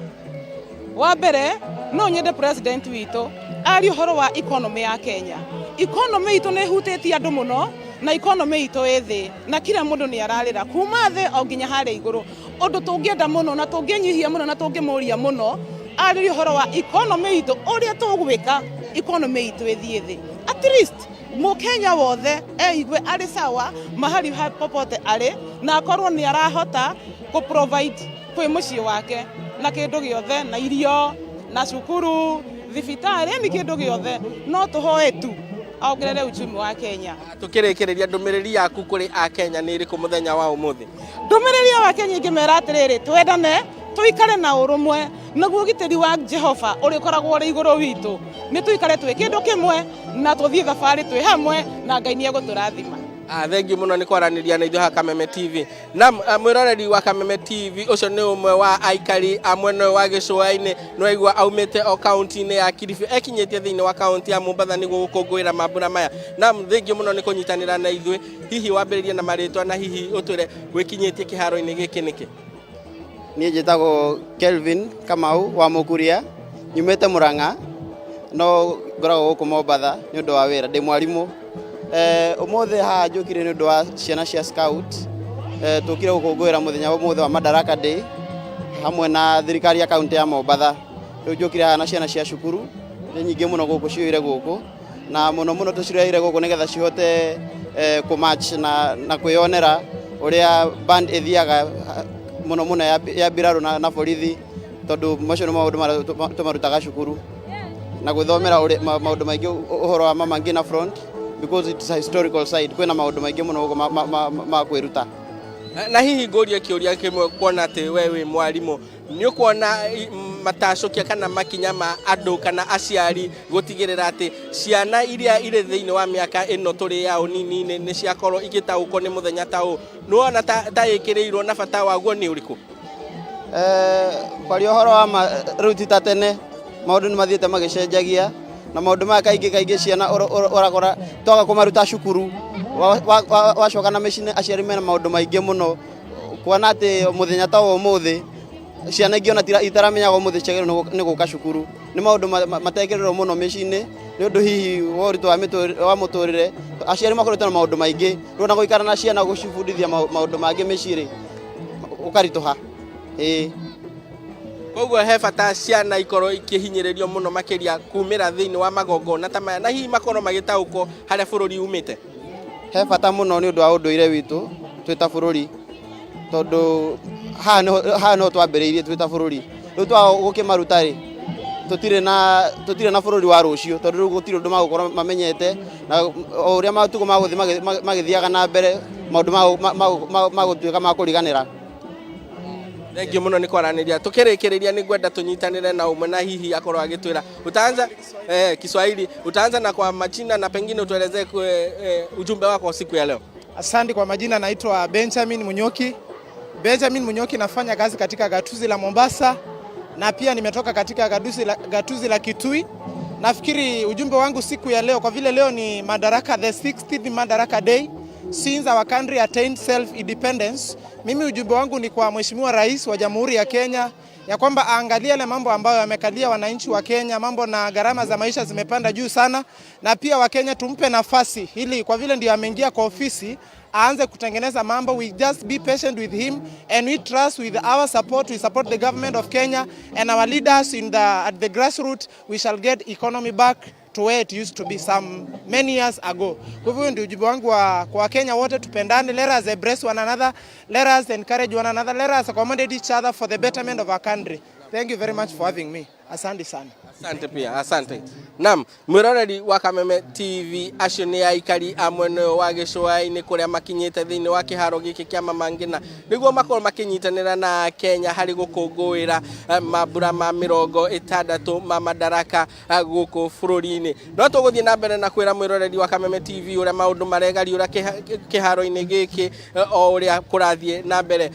Wa mbere no nyende president witũ arie ũhoro wa economy ya Kenya. Economy itũ nĩ ĩhutĩtie andũ mũno, na economy itũ ĩ thĩ, na kila mũndũ nĩ ararĩra kuma thĩ o nginya harĩa igũrũ. Ũndũ tũngĩenda mũno na tũngĩnyihia mũno na tũngĩmũria mũno arĩrie ũhoro wa economy itũ, ũrĩa tũgwĩka economy itũ ĩthiĩ thĩ, at least Mũkenya wothe eigue arĩ sawa mahali popote arĩ, na akorwo nĩ arahota kũ provide kwĩ mũciĩ wake na kĩndũ gĩothe, na irio na cukuru, thibitarĩ, yani kĩndũ gĩothe. No tũhoe tu aongerere uchumi wa Kenya. Tũkĩrĩkĩrĩria, ndũmĩrĩri yaku kũrĩ Akenya nĩ ĩrĩkũ mũthenya wa ũmũthĩ? Ndũmĩrĩri ya Wakenya ingĩmera atĩrĩrĩ, twendane, tũikare na ũrũmwe, naguo ũgitĩri wa Jehova ũrĩkoragwo ũrĩ igũrũ witũ. Nĩ tũikare twĩ kĩndũ kĩmwe na tũthiĩ thabarĩ twĩ hamwe, na Ngai nĩ egũtũrathima. Thengiũ mũno nĩ kwaranĩria na ithuĩ haha Kameme TV. Nam mwĩroreri wa Kameme TV, ũcio nĩ ũmwe wa aikari a mwena ũyũ wa gĩcũa-inĩ, nĩ waigua aumĩte o kaunti-inĩ ya Kilifi ekinyĩtie thĩinĩ wa kaunti ya Mombatha nĩguo gũkũngũĩra mambura maya. Nam, thengiũ mũno nĩ kũnyitanĩra na ithuĩ. Hihi wambĩrĩrie na marĩtwa na hihi ũtwĩre wĩkinyĩtie kĩharo-inĩ gĩkĩ nĩkĩ? Niĩ njĩtagwo Kelvin Kamau wa Mũkuria, nyumĩte Murang'a, no ngoragwo gũkũ Mombatha nĩ ũndũ wa wĩra, ndĩ mwarimũ. Ũmũthĩ haha njũkire nĩ ũndũ wa ciana cia scout, tũkire gũkũngũĩra mũthenya wa ũmũthĩ wa Madaraka Day hamwe na thirikari ya kaunti ya Mombatha. Rĩu njũkire haha na ciana cia cukuru, nĩ nyingĩ mũno gũkũ ciyũire gũkũ, na mũno mũno tũcireheire gũkũ nĩgetha cihote kũ-march na kwĩyonera ũrĩa band ĩthiaga mũno mũno ya mbirarũ na borithi, tondũ macio nĩ maũndũ marĩa tũmarutaga cukuru na gwĩthomera maũndũ maingĩ ũhoro wa Mama Ngina Front, because it's a historical site, kwĩna maũndũ maingĩ mũno gũkũ ma kwĩruta. Na hihi ngũrie kĩũria kĩmwe, kuona atĩ we wĩ mwarimũ, nĩ ũkuona matacũkia kana makinya ma andũ kana aciari gũtigĩrĩra atĩ ciana iria irĩ thĩinĩ wa mĩaka ĩno tũrĩ ya ũnini-inĩ nĩ ciakorwo igĩtaũkwo nĩ mũthenya ta ũyũ, nĩ wona ta ĩkĩrĩirwo na bata waguo nĩ ũrĩkũ? Kwaria ũhoro wa ma, rĩu ti ta tene, maũndũ nĩ mathiĩte magĩcenjagia, na maũndũ maya kaingĩ kaingĩ ciana ũrakora twaga kũmaruta cukuru, wacoka na mĩciĩ aciari mena maũndũ maingĩ mũno, kuona atĩ mũthenya ta wa ũmũthĩ ciana ingĩ ona itaramenyaga ũmũthĩ ciagĩrĩirwo nĩ gũka cukuru. Nĩ maũndũ matekĩrĩrwo mũno mĩciĩ-inĩ nĩ ũndũ hihi wa ũritũ wa mũtũrĩre, aciari makoretwo na maũndũ maingĩ, rĩu ona gũikara na ciana gũcibundithia maũndũ mangĩ mĩciĩ rĩ, ũkaritũha. Ĩĩ. Koguo he bata ciana ikorwo ikĩhinyĩrĩrio mũno makĩria kumĩra thĩinĩ wa magongona ta maya, na hihi makorwo magĩtaũkwo harĩa bũrũri umĩte. He bata mũno nĩ ũndũ wa ũndũire witũ twĩ ta bũrũri, tondũ haha nĩho twambĩrĩirie twĩ ta bũrũri. Rĩu twaga gũkĩmaruta rĩ, tũtirĩ na bũrũri wa rũciũ, tondũ rĩu gũtirĩ ũndũ magũkorwo mamenyete, na o ũrĩa matukũ magũthiĩ magĩthiaga na mbere, maũndũ magũtuĩka ma kũriganĩra. Thengiũ mũno nĩ kwaranĩria. Tukĩrĩkĩrĩria nĩ ngwenda tũnyitanĩre na ũmwe na hihi akorwo agĩtwĩra utaanza Kiswahili, utaanza na kwa majina na pengine utuelezee ujumbe wako siku ya leo. Asante. Kwa majina naitwa Benjamin Munyoki. Benjamin Munyoki, nafanya kazi katika gatuzi la Mombasa na pia nimetoka katika gatuzi la Kitui. Nafikiri ujumbe wangu siku ya leo, kwa vile leo ni Madaraka, the 60th Madaraka Day since our country attained self independence. Mimi ujumbe wangu ni kwa Mheshimiwa Rais wa Jamhuri ya Kenya ya kwamba aangalie yale mambo ambayo yamekalia wananchi wa Kenya, mambo na gharama za maisha zimepanda juu sana, na pia Wakenya tumpe nafasi ili kwa vile ndio ameingia kwa ofisi aanze kutengeneza mambo. We just be patient with him and we trust with our support, we support the government of Kenya and our leaders in the at the grassroots, we shall get economy back to where it used to be some many years ago. Kwa hivyo ndio ujumbe wangu kwa Wakenya wote, tupendane, let us embrace one another, let us encourage one another, let us accommodate each other for the betterment of our country. Thank you very much for having me. Asante sana. Asante pia, asante. Naam, mwĩroreri wa Kameme TV, acio nĩ aikari a mwena ũyũ wa gĩcũa-inĩ kũrĩa makinyĩte thĩinĩ wa kĩharo gĩkĩ kĩa Mama Ngina nĩguo makorwo makĩnyitanĩra na Kenya harĩ gũkũngũĩra mambura ma 60 ma Madaraka gũkũ bũrũri-inĩ. No tũgũthiĩ na mbere na kwĩra mwĩroreri wa Kameme TV ũrĩa maũndũ maregariũra kĩharo-inĩ gĩkĩ o ũrĩa kũrathiĩ na mbere.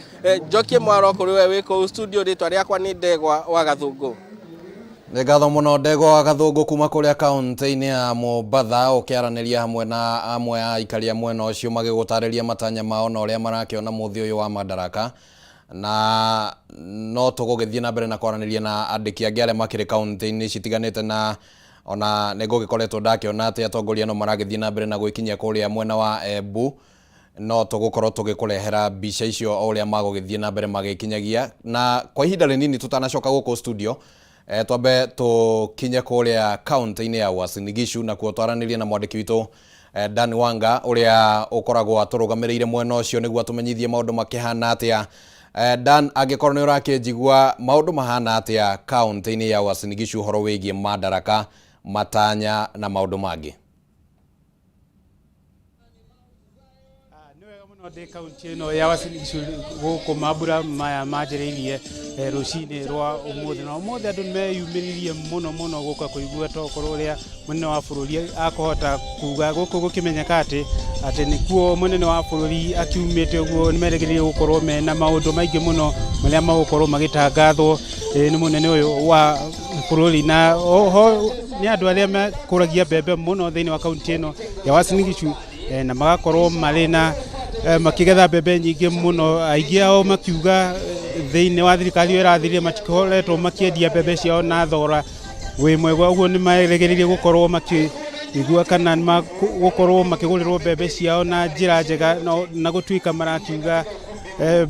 Njokie mwaro kũrĩ we wĩ kũu studio, rĩtwa rĩakwa nĩ Ndegwa wa Gathũngũ. Nĩ ngatho mũno Ndegwa wa Gathũngũ kuma kũrĩa kaunti-inĩ ya Mombatha, ũkĩaranĩria hamwe na amwe a aikari a mwena ũcio magĩgũtarĩria matanya mao na ũrĩa marakĩona mũthĩ ũyũ wa Madaraka, na no tũgũgĩthiĩ na mbere na kwaranĩria na andĩki angĩ arĩa makĩrĩ kaunti-inĩ citiganĩte, na ona nĩ ngũgĩkoretwo ndakĩona atĩ atongoria no maragĩthiĩ na mbere na gwĩkinyia kũrĩa mwena wa Embu. No tũgũkorwo tũgĩkũrehera mbica icio o ũrĩa magũgĩthiĩ na mbere magĩkinyagia, na kwa ihinda rĩnini tũtanacoka gũkũ studio, twambe tũkinye kũrĩa kaunti-inĩ ya Uasin Gishu nakuo twaranĩrie na mwandĩki witũ Dan Wanga ũrĩa ũkoragwo atũrũgamĩrĩire mwena ũcio nĩguo atũmenyithie maũndũ makĩhana atĩa. Dan, angĩkorwo nĩ ũrakĩnjigua, maũndũ mahana atĩa kaunti-inĩ ya Uasin Gishu ũhoro wĩgiĩ Madaraka, matanya na maũndũ mangĩ? Ndĩ kaunti ĩno ya Uasin Gishu gũkũ mambura maya manjĩrĩirie rũcinĩ rwa ũmũthĩ, na ũmũthĩ andũ nĩmeyumĩririe mũno mũno gũka kũigua tokorwo ũrĩa mũnene wa bũrũri akũhota kuga gũkũ gũkĩmenyeka atĩ atĩ nĩkuo mũnene wa bũrũri akiumĩte. Ũguo nĩmerĩgĩrĩire gũkorwo mena maũndũ maingĩ mũno marĩa magũkorwo magĩtangathwo nĩ mũnene ũyũ wa bũrũri. Na oho nĩ andũ arĩa makũragia mbembe mũno thĩinĩ wa kaunti ĩno ya Uasin Gishu, na magakorwo marĩ na makĩgetha mbembe nyingĩ mũno. Aingĩ ao makiuga thĩinĩ wa thirikari ĩyo ĩrathirire matikoretwo makĩendia mbembe ciao na thogora wĩ mwega. Ũguo nĩ marĩgĩrĩire gũkorwo makĩigua kana gũkorwo makĩgũrĩrwo mbembe ciao na njĩra njega, na gũtuĩka marakiuga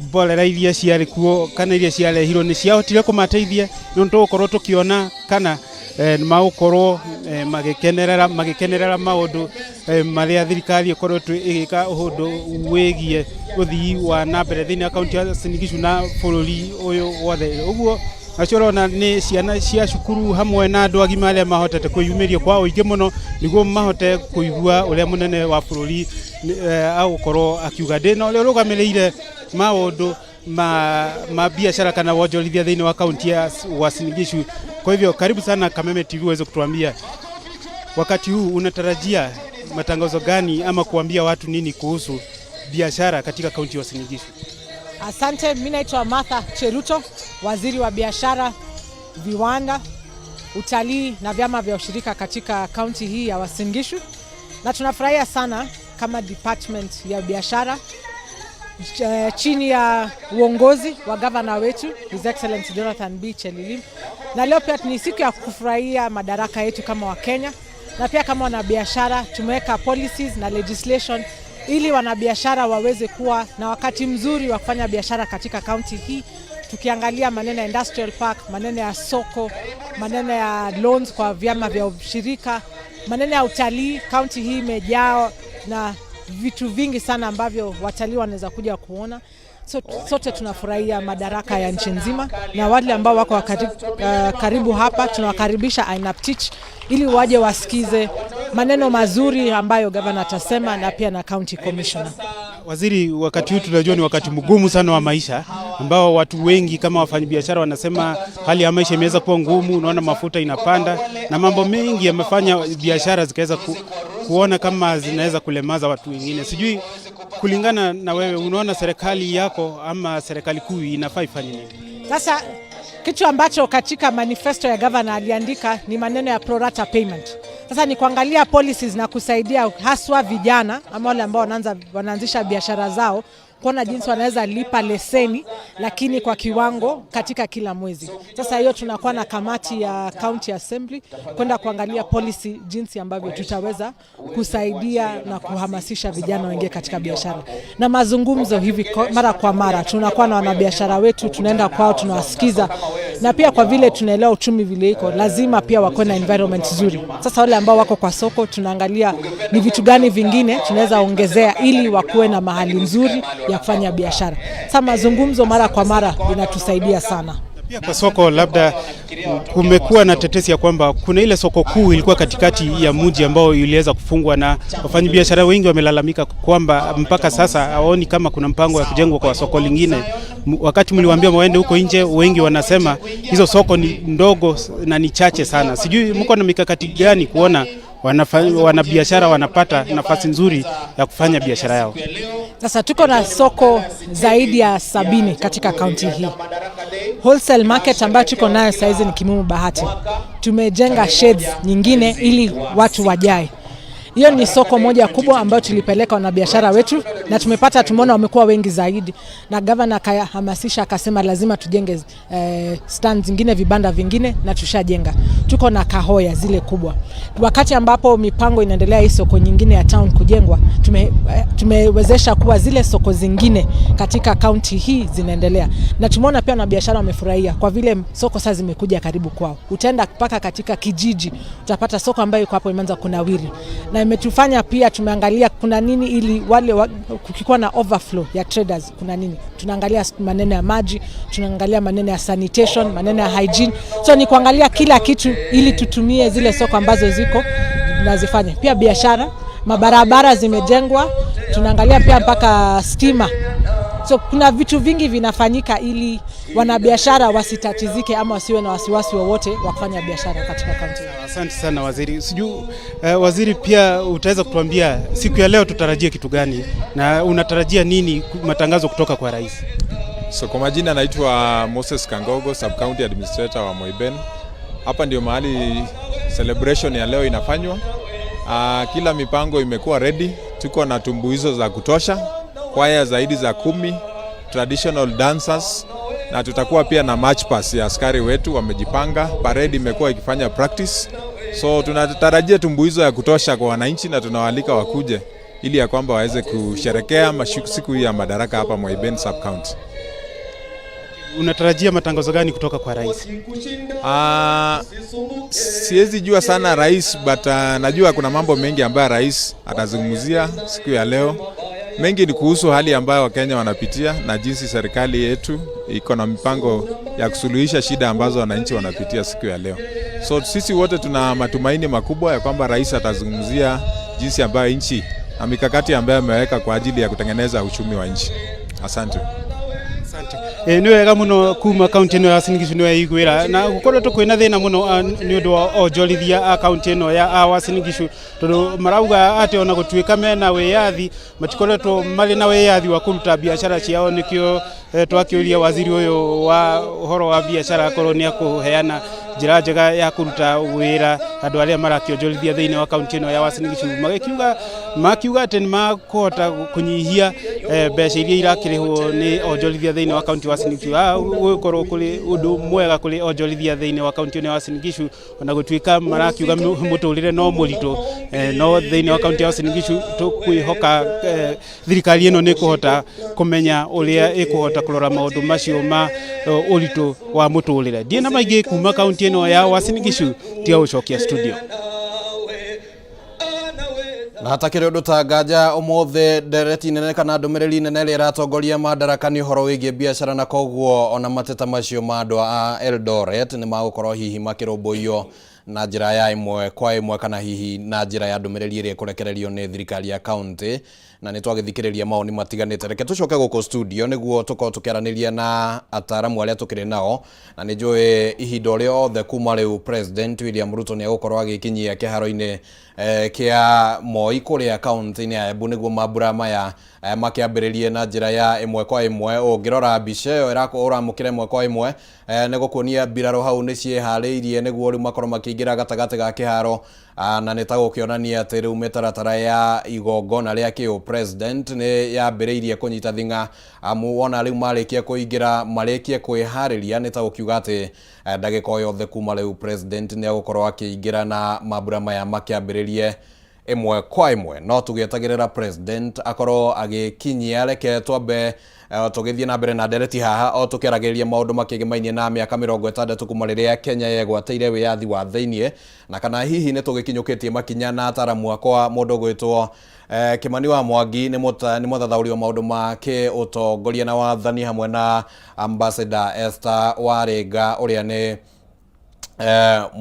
mborera iria ciarĩ kuo kana iria ciarehirwo nĩ ciahotire kũmateithia. No tũgũkorwo tũkĩona kana nĩ magũkorwo magĩkenerera maũndũ marĩa thirikari ĩkoretwo ĩgĩka ũndũ wĩgiĩ ũthii wa na mbere thĩinĩ wa kaunti ya Uasin Gishu na bũrũri ũyũ wothe. Ũguo acio ũrona nĩ ciana cia cukuru hamwe na andũ agima arĩa mahotete kwĩyumĩria kwa ũingĩ mũno nĩguo mahote kũigua ũrĩa mũnene wa bũrũri agũkorwo akiuga. Ndĩna ũrĩa ũrũgamĩrĩire maũndũ ma biashara kana wonjorithia thĩinĩ wa kaunti ya Uasin Gishu. Kwa hivyo karibu sana Kameme TV uweze kutuambia wakati huu unatarajia matangazo gani ama kuambia watu nini kuhusu biashara katika kaunti ya Uasin Gishu. Asante, mimi naitwa Martha Cheruto, waziri wa biashara, viwanda, utalii na vyama vya ushirika katika kaunti hii ya Uasin Gishu, na tunafurahia sana kama department ya biashara chini ya uongozi wa gavana wetu His Excellency Jonathan B. Chelilim. Na leo pia ni siku ya kufurahia madaraka yetu kama Wakenya, na pia kama wanabiashara tumeweka policies na legislation ili wanabiashara waweze kuwa na wakati mzuri wa kufanya biashara katika kaunti hii, tukiangalia maneno ya industrial park, maneno ya soko, maneno ya loans kwa vyama vya ushirika, maneno ya utalii. Kaunti hii imejaa na vitu vingi sana ambavyo watalii wanaweza kuja kuona. So, sote tunafurahia madaraka ya nchi nzima, na wale ambao wako karibu hapa tunawakaribisha INAPTICH ili waje wasikize maneno mazuri ambayo gavana atasema na pia na county commissioner. Waziri, wakati huu tunajua ni wakati mgumu sana wa maisha ambao watu wengi kama wafanyabiashara wanasema hali ya maisha imeweza kuwa ngumu. Unaona mafuta inapanda na mambo mengi yamefanya biashara zikaweza kuona kama zinaweza kulemaza watu wengine. Sijui kulingana na wewe, unaona serikali yako ama serikali kuu inafaa ifanye nini? Sasa kitu ambacho katika manifesto ya governor aliandika ni maneno ya pro rata payment. Sasa ni kuangalia policies na kusaidia haswa vijana ama wale ambao wanaanzisha biashara zao kuona jinsi wanaweza lipa leseni lakini kwa kiwango katika kila mwezi. Sasa hiyo tunakuwa na kamati ya County Assembly kwenda kuangalia policy jinsi ambavyo tutaweza kusaidia na kuhamasisha vijana waingie katika biashara. Na mazungumzo hivi mara kwa mara tunakuwa na wanabiashara wetu, tunaenda kwao, tunawasikiza, na pia kwa vile tunaelewa uchumi vile iko, lazima pia wakuwe na environment nzuri. Sasa wale ambao wako kwa soko tunaangalia ni vitu gani vingine tunaweza ongezea ili wakuwe na mahali nzuri ya kufanya biashara. Sasa mazungumzo mara kwa mara inatusaidia sana. Pia kwa soko, labda kumekuwa na tetesi ya kwamba kuna ile soko kuu ilikuwa katikati ya mji ambao iliweza kufungwa, na wafanyabiashara wengi wamelalamika kwamba mpaka sasa hawaoni kama kuna mpango wa kujengwa kwa soko lingine. Wakati mliwaambia waende huko nje, wengi wanasema hizo soko ni ndogo na ni chache sana. Sijui mko na mikakati gani kuona wanabiashara wanapata nafasi nzuri ya kufanya biashara yao? Sasa tuko na soko zaidi ya 70 katika kaunti hii. Wholesale market ambayo tuko nayo saizi ni Kimumu Bahati. Tumejenga sheds nyingine ili watu wajae. Hiyo ni soko moja kubwa ambayo tulipeleka wanabiashara wetu na tumeona wamekuwa wengi zaidi, na governor akahamasisha akasema lazima tujenge stands zingine, vibanda vingine, na tushajenga. Tuko na Kahoya zile kubwa. Wakati ambapo mipango inaendelea hii soko nyingine ya town kujengwa, tumewezesha kuwa zile soko zingine katika county hii zinaendelea. Na tumeona pia wanabiashara wamefurahia kwa vile soko sasa zimekuja karibu kwao. Utaenda mpaka katika kijiji utapata soko ambayo iko hapo imeanza kunawiri. Na imetufanya pia tumeangalia kuna nini ili wale kukikuwa na overflow ya traders kuna nini. Tunaangalia maneno ya maji, tunaangalia maneno ya sanitation, maneno ya hygiene. So ni kuangalia kila kitu ili tutumie zile soko ambazo ziko na zifanye. Pia biashara, mabarabara zimejengwa, Tunaangalia pia mpaka stima. So kuna vitu vingi vinafanyika ili wanabiashara wasitatizike ama wasiwe na wasiwasi wowote wa kufanya biashara katika kaunti. Asante sana waziri. Sijui waziri, pia utaweza kutuambia siku ya leo tutarajie kitu gani na unatarajia nini matangazo kutoka kwa rais? So kwa majina naitwa Moses Kangogo, Sub County Administrator wa Moiben. Hapa ndio mahali celebration ya leo inafanywa. Kila mipango imekuwa ready, tuko na tumbuizo za kutosha, kwaya zaidi za 10, traditional dancers na tutakuwa pia na march pass ya askari wetu wamejipanga. Parade imekuwa ikifanya practice, so tunatarajia tumbuizo ya kutosha kwa wananchi na tunawaalika wakuje ili ya kwamba waweze kusherekea siku hii ya Madaraka hapa Moiben Sub County. Unatarajia matangazo gani kutoka kwa rais? Siwezi jua sana rais, but najua kuna mambo mengi ambayo rais atazungumzia siku ya leo. Mengi ni kuhusu hali ambayo Wakenya wanapitia na jinsi serikali yetu iko na mipango ya kusuluhisha shida ambazo wananchi wanapitia siku ya leo. So sisi wote tuna matumaini makubwa ya kwamba rais atazungumzia jinsi ambayo nchi na mikakati ambayo ameweka kwa ajili ya kutengeneza uchumi wa nchi. Asante. Asante. Nĩ wega mũno kuma kaunti ĩno ya Uasin Gishu nĩ waiguĩra na gũkoretwo kwĩna thĩna mũno nĩ ũndũ wa onjorithia a kaunti ĩno ya Uasin Gishu tondũ marauga atĩ ona gũtuĩka mena wĩyathi matikoretwo marĩ na wĩyathi wa kũruta biacara ciao, nĩkĩo twakĩũria waziri ũyũ wa ũhoro wa biacara akorwo nĩ akũheana njĩra njega ya kũruta wĩra andũ arĩa marakĩonjorithia thĩinĩ wa kaunti ĩno ya Uasin Gishu, makiuga atĩ nĩ makũhota kũnyihia mbeca iria irakĩrĩhwo nĩ onjorithia thĩinĩ wa kaunti wa Uasin Gishu. Gũgĩkorwo kũrĩ ũndũ mwega kũrĩ onjorithia thĩinĩ wa kaunti ĩno ya Uasin Gishu ona gũtuĩka marakiuga mũtũrĩre no mũritũ, no thĩinĩ wa kaunti ya Uasin Gishu tũkwĩhoka thirikari ĩno nĩ ĩkũhota kũmenya ũrĩa ĩkũhota kũrora maũndũ macio ma ũritũ wa mũtũrĩre. Ndiĩ na maingĩ kuma kaunti ĩno ya Uasin Gishu, tiga gũcokia studio. Na hatakĩrĩ ũndũ ta nganja ũmũthĩ ndereti nene kana ndũmĩrĩri nene ĩrĩa ĩratongoria Madaraka nĩ ũhoro wĩgiĩ biacara, na koguo ona mateta macio ma andũ a Eldoret nĩ magũkorwo hihi makĩrũmbũiyo na njĩra ya ĩmwe kwa ĩmwe kana hihi na njĩra ya ndũmĩrĩri ĩrĩa ĩkũrekererio nĩ thirikari ya kaunti, na nĩ twagĩthikĩrĩria mawoni matiganĩte. Reke tũcoke gũkũ studio nĩguo tũkorwo tũkĩaranĩria na ataaramu arĩa tũkĩrĩ nao, na nĩ njũĩ ihinda o rĩothe kuma rĩu President William Ruto nĩ egũkorwo agĩkinyia kĩharo-inĩ kĩa Moi kũrĩa kaunti-inĩ ya Embu nĩguo mambura maya makĩambĩrĩrie na njĩra ya ĩmwe kwa ĩmwe. Ũngĩrora mbica ĩyo ũramũkĩra ĩmwe kwa ĩmwe, nĩ gũkuonia mbirarũ hau nĩ ciĩharĩirie nĩguo rĩu makorwo makĩingĩra gatagatĩ ga kĩharo, na nĩ ta gũkĩonania atĩ rĩu mĩtaratara ya igongona rĩa kĩũ president nĩ yambĩrĩirie kũnyita thing'a, amu wona rĩu marĩkia kũingĩra marĩkie kwĩharĩria nĩ ta gũkiuga atĩ ndagĩka o yothe kuma rĩu president nĩ egũkorwo akĩingĩra na mambura maya makĩambĩrĩrie ĩmwe kwa ĩmwe. No tũgĩetagĩrĩra president akorwo agĩkinyia, reke twambe tũgĩthiĩ na mbere na ndereti haha o tũkĩaragĩrĩria maũndũ makĩgĩmainie na mĩaka 60 kuma rĩrĩa Kenya yegwatĩire wĩyathi wa thĩiniĩ, na kana hihi nĩ tũgĩkinyũkĩtie makinya na ataramu akwa mũndũ gwĩtwo Kimani wa Mwangi nĩ mũthathaũri wa maũndũ ma kĩũtongoria na wathani, hamwe na Ambassador Esther Warĩnga ũrĩa nĩ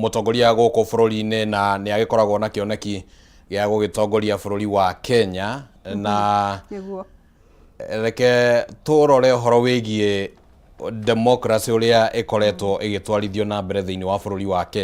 mũtongoria gũkũ bũrũri-inĩ na nĩ agĩkoragwo na kĩoneki gĩa gũgĩtongoria bũrũri wa Kenya. Na reke tũrore ũhoro wĩgiĩ democracy ũrĩa ĩkoretwo ĩgĩtwarithio na mbere thĩinĩ wa bũrũri wa Kenya.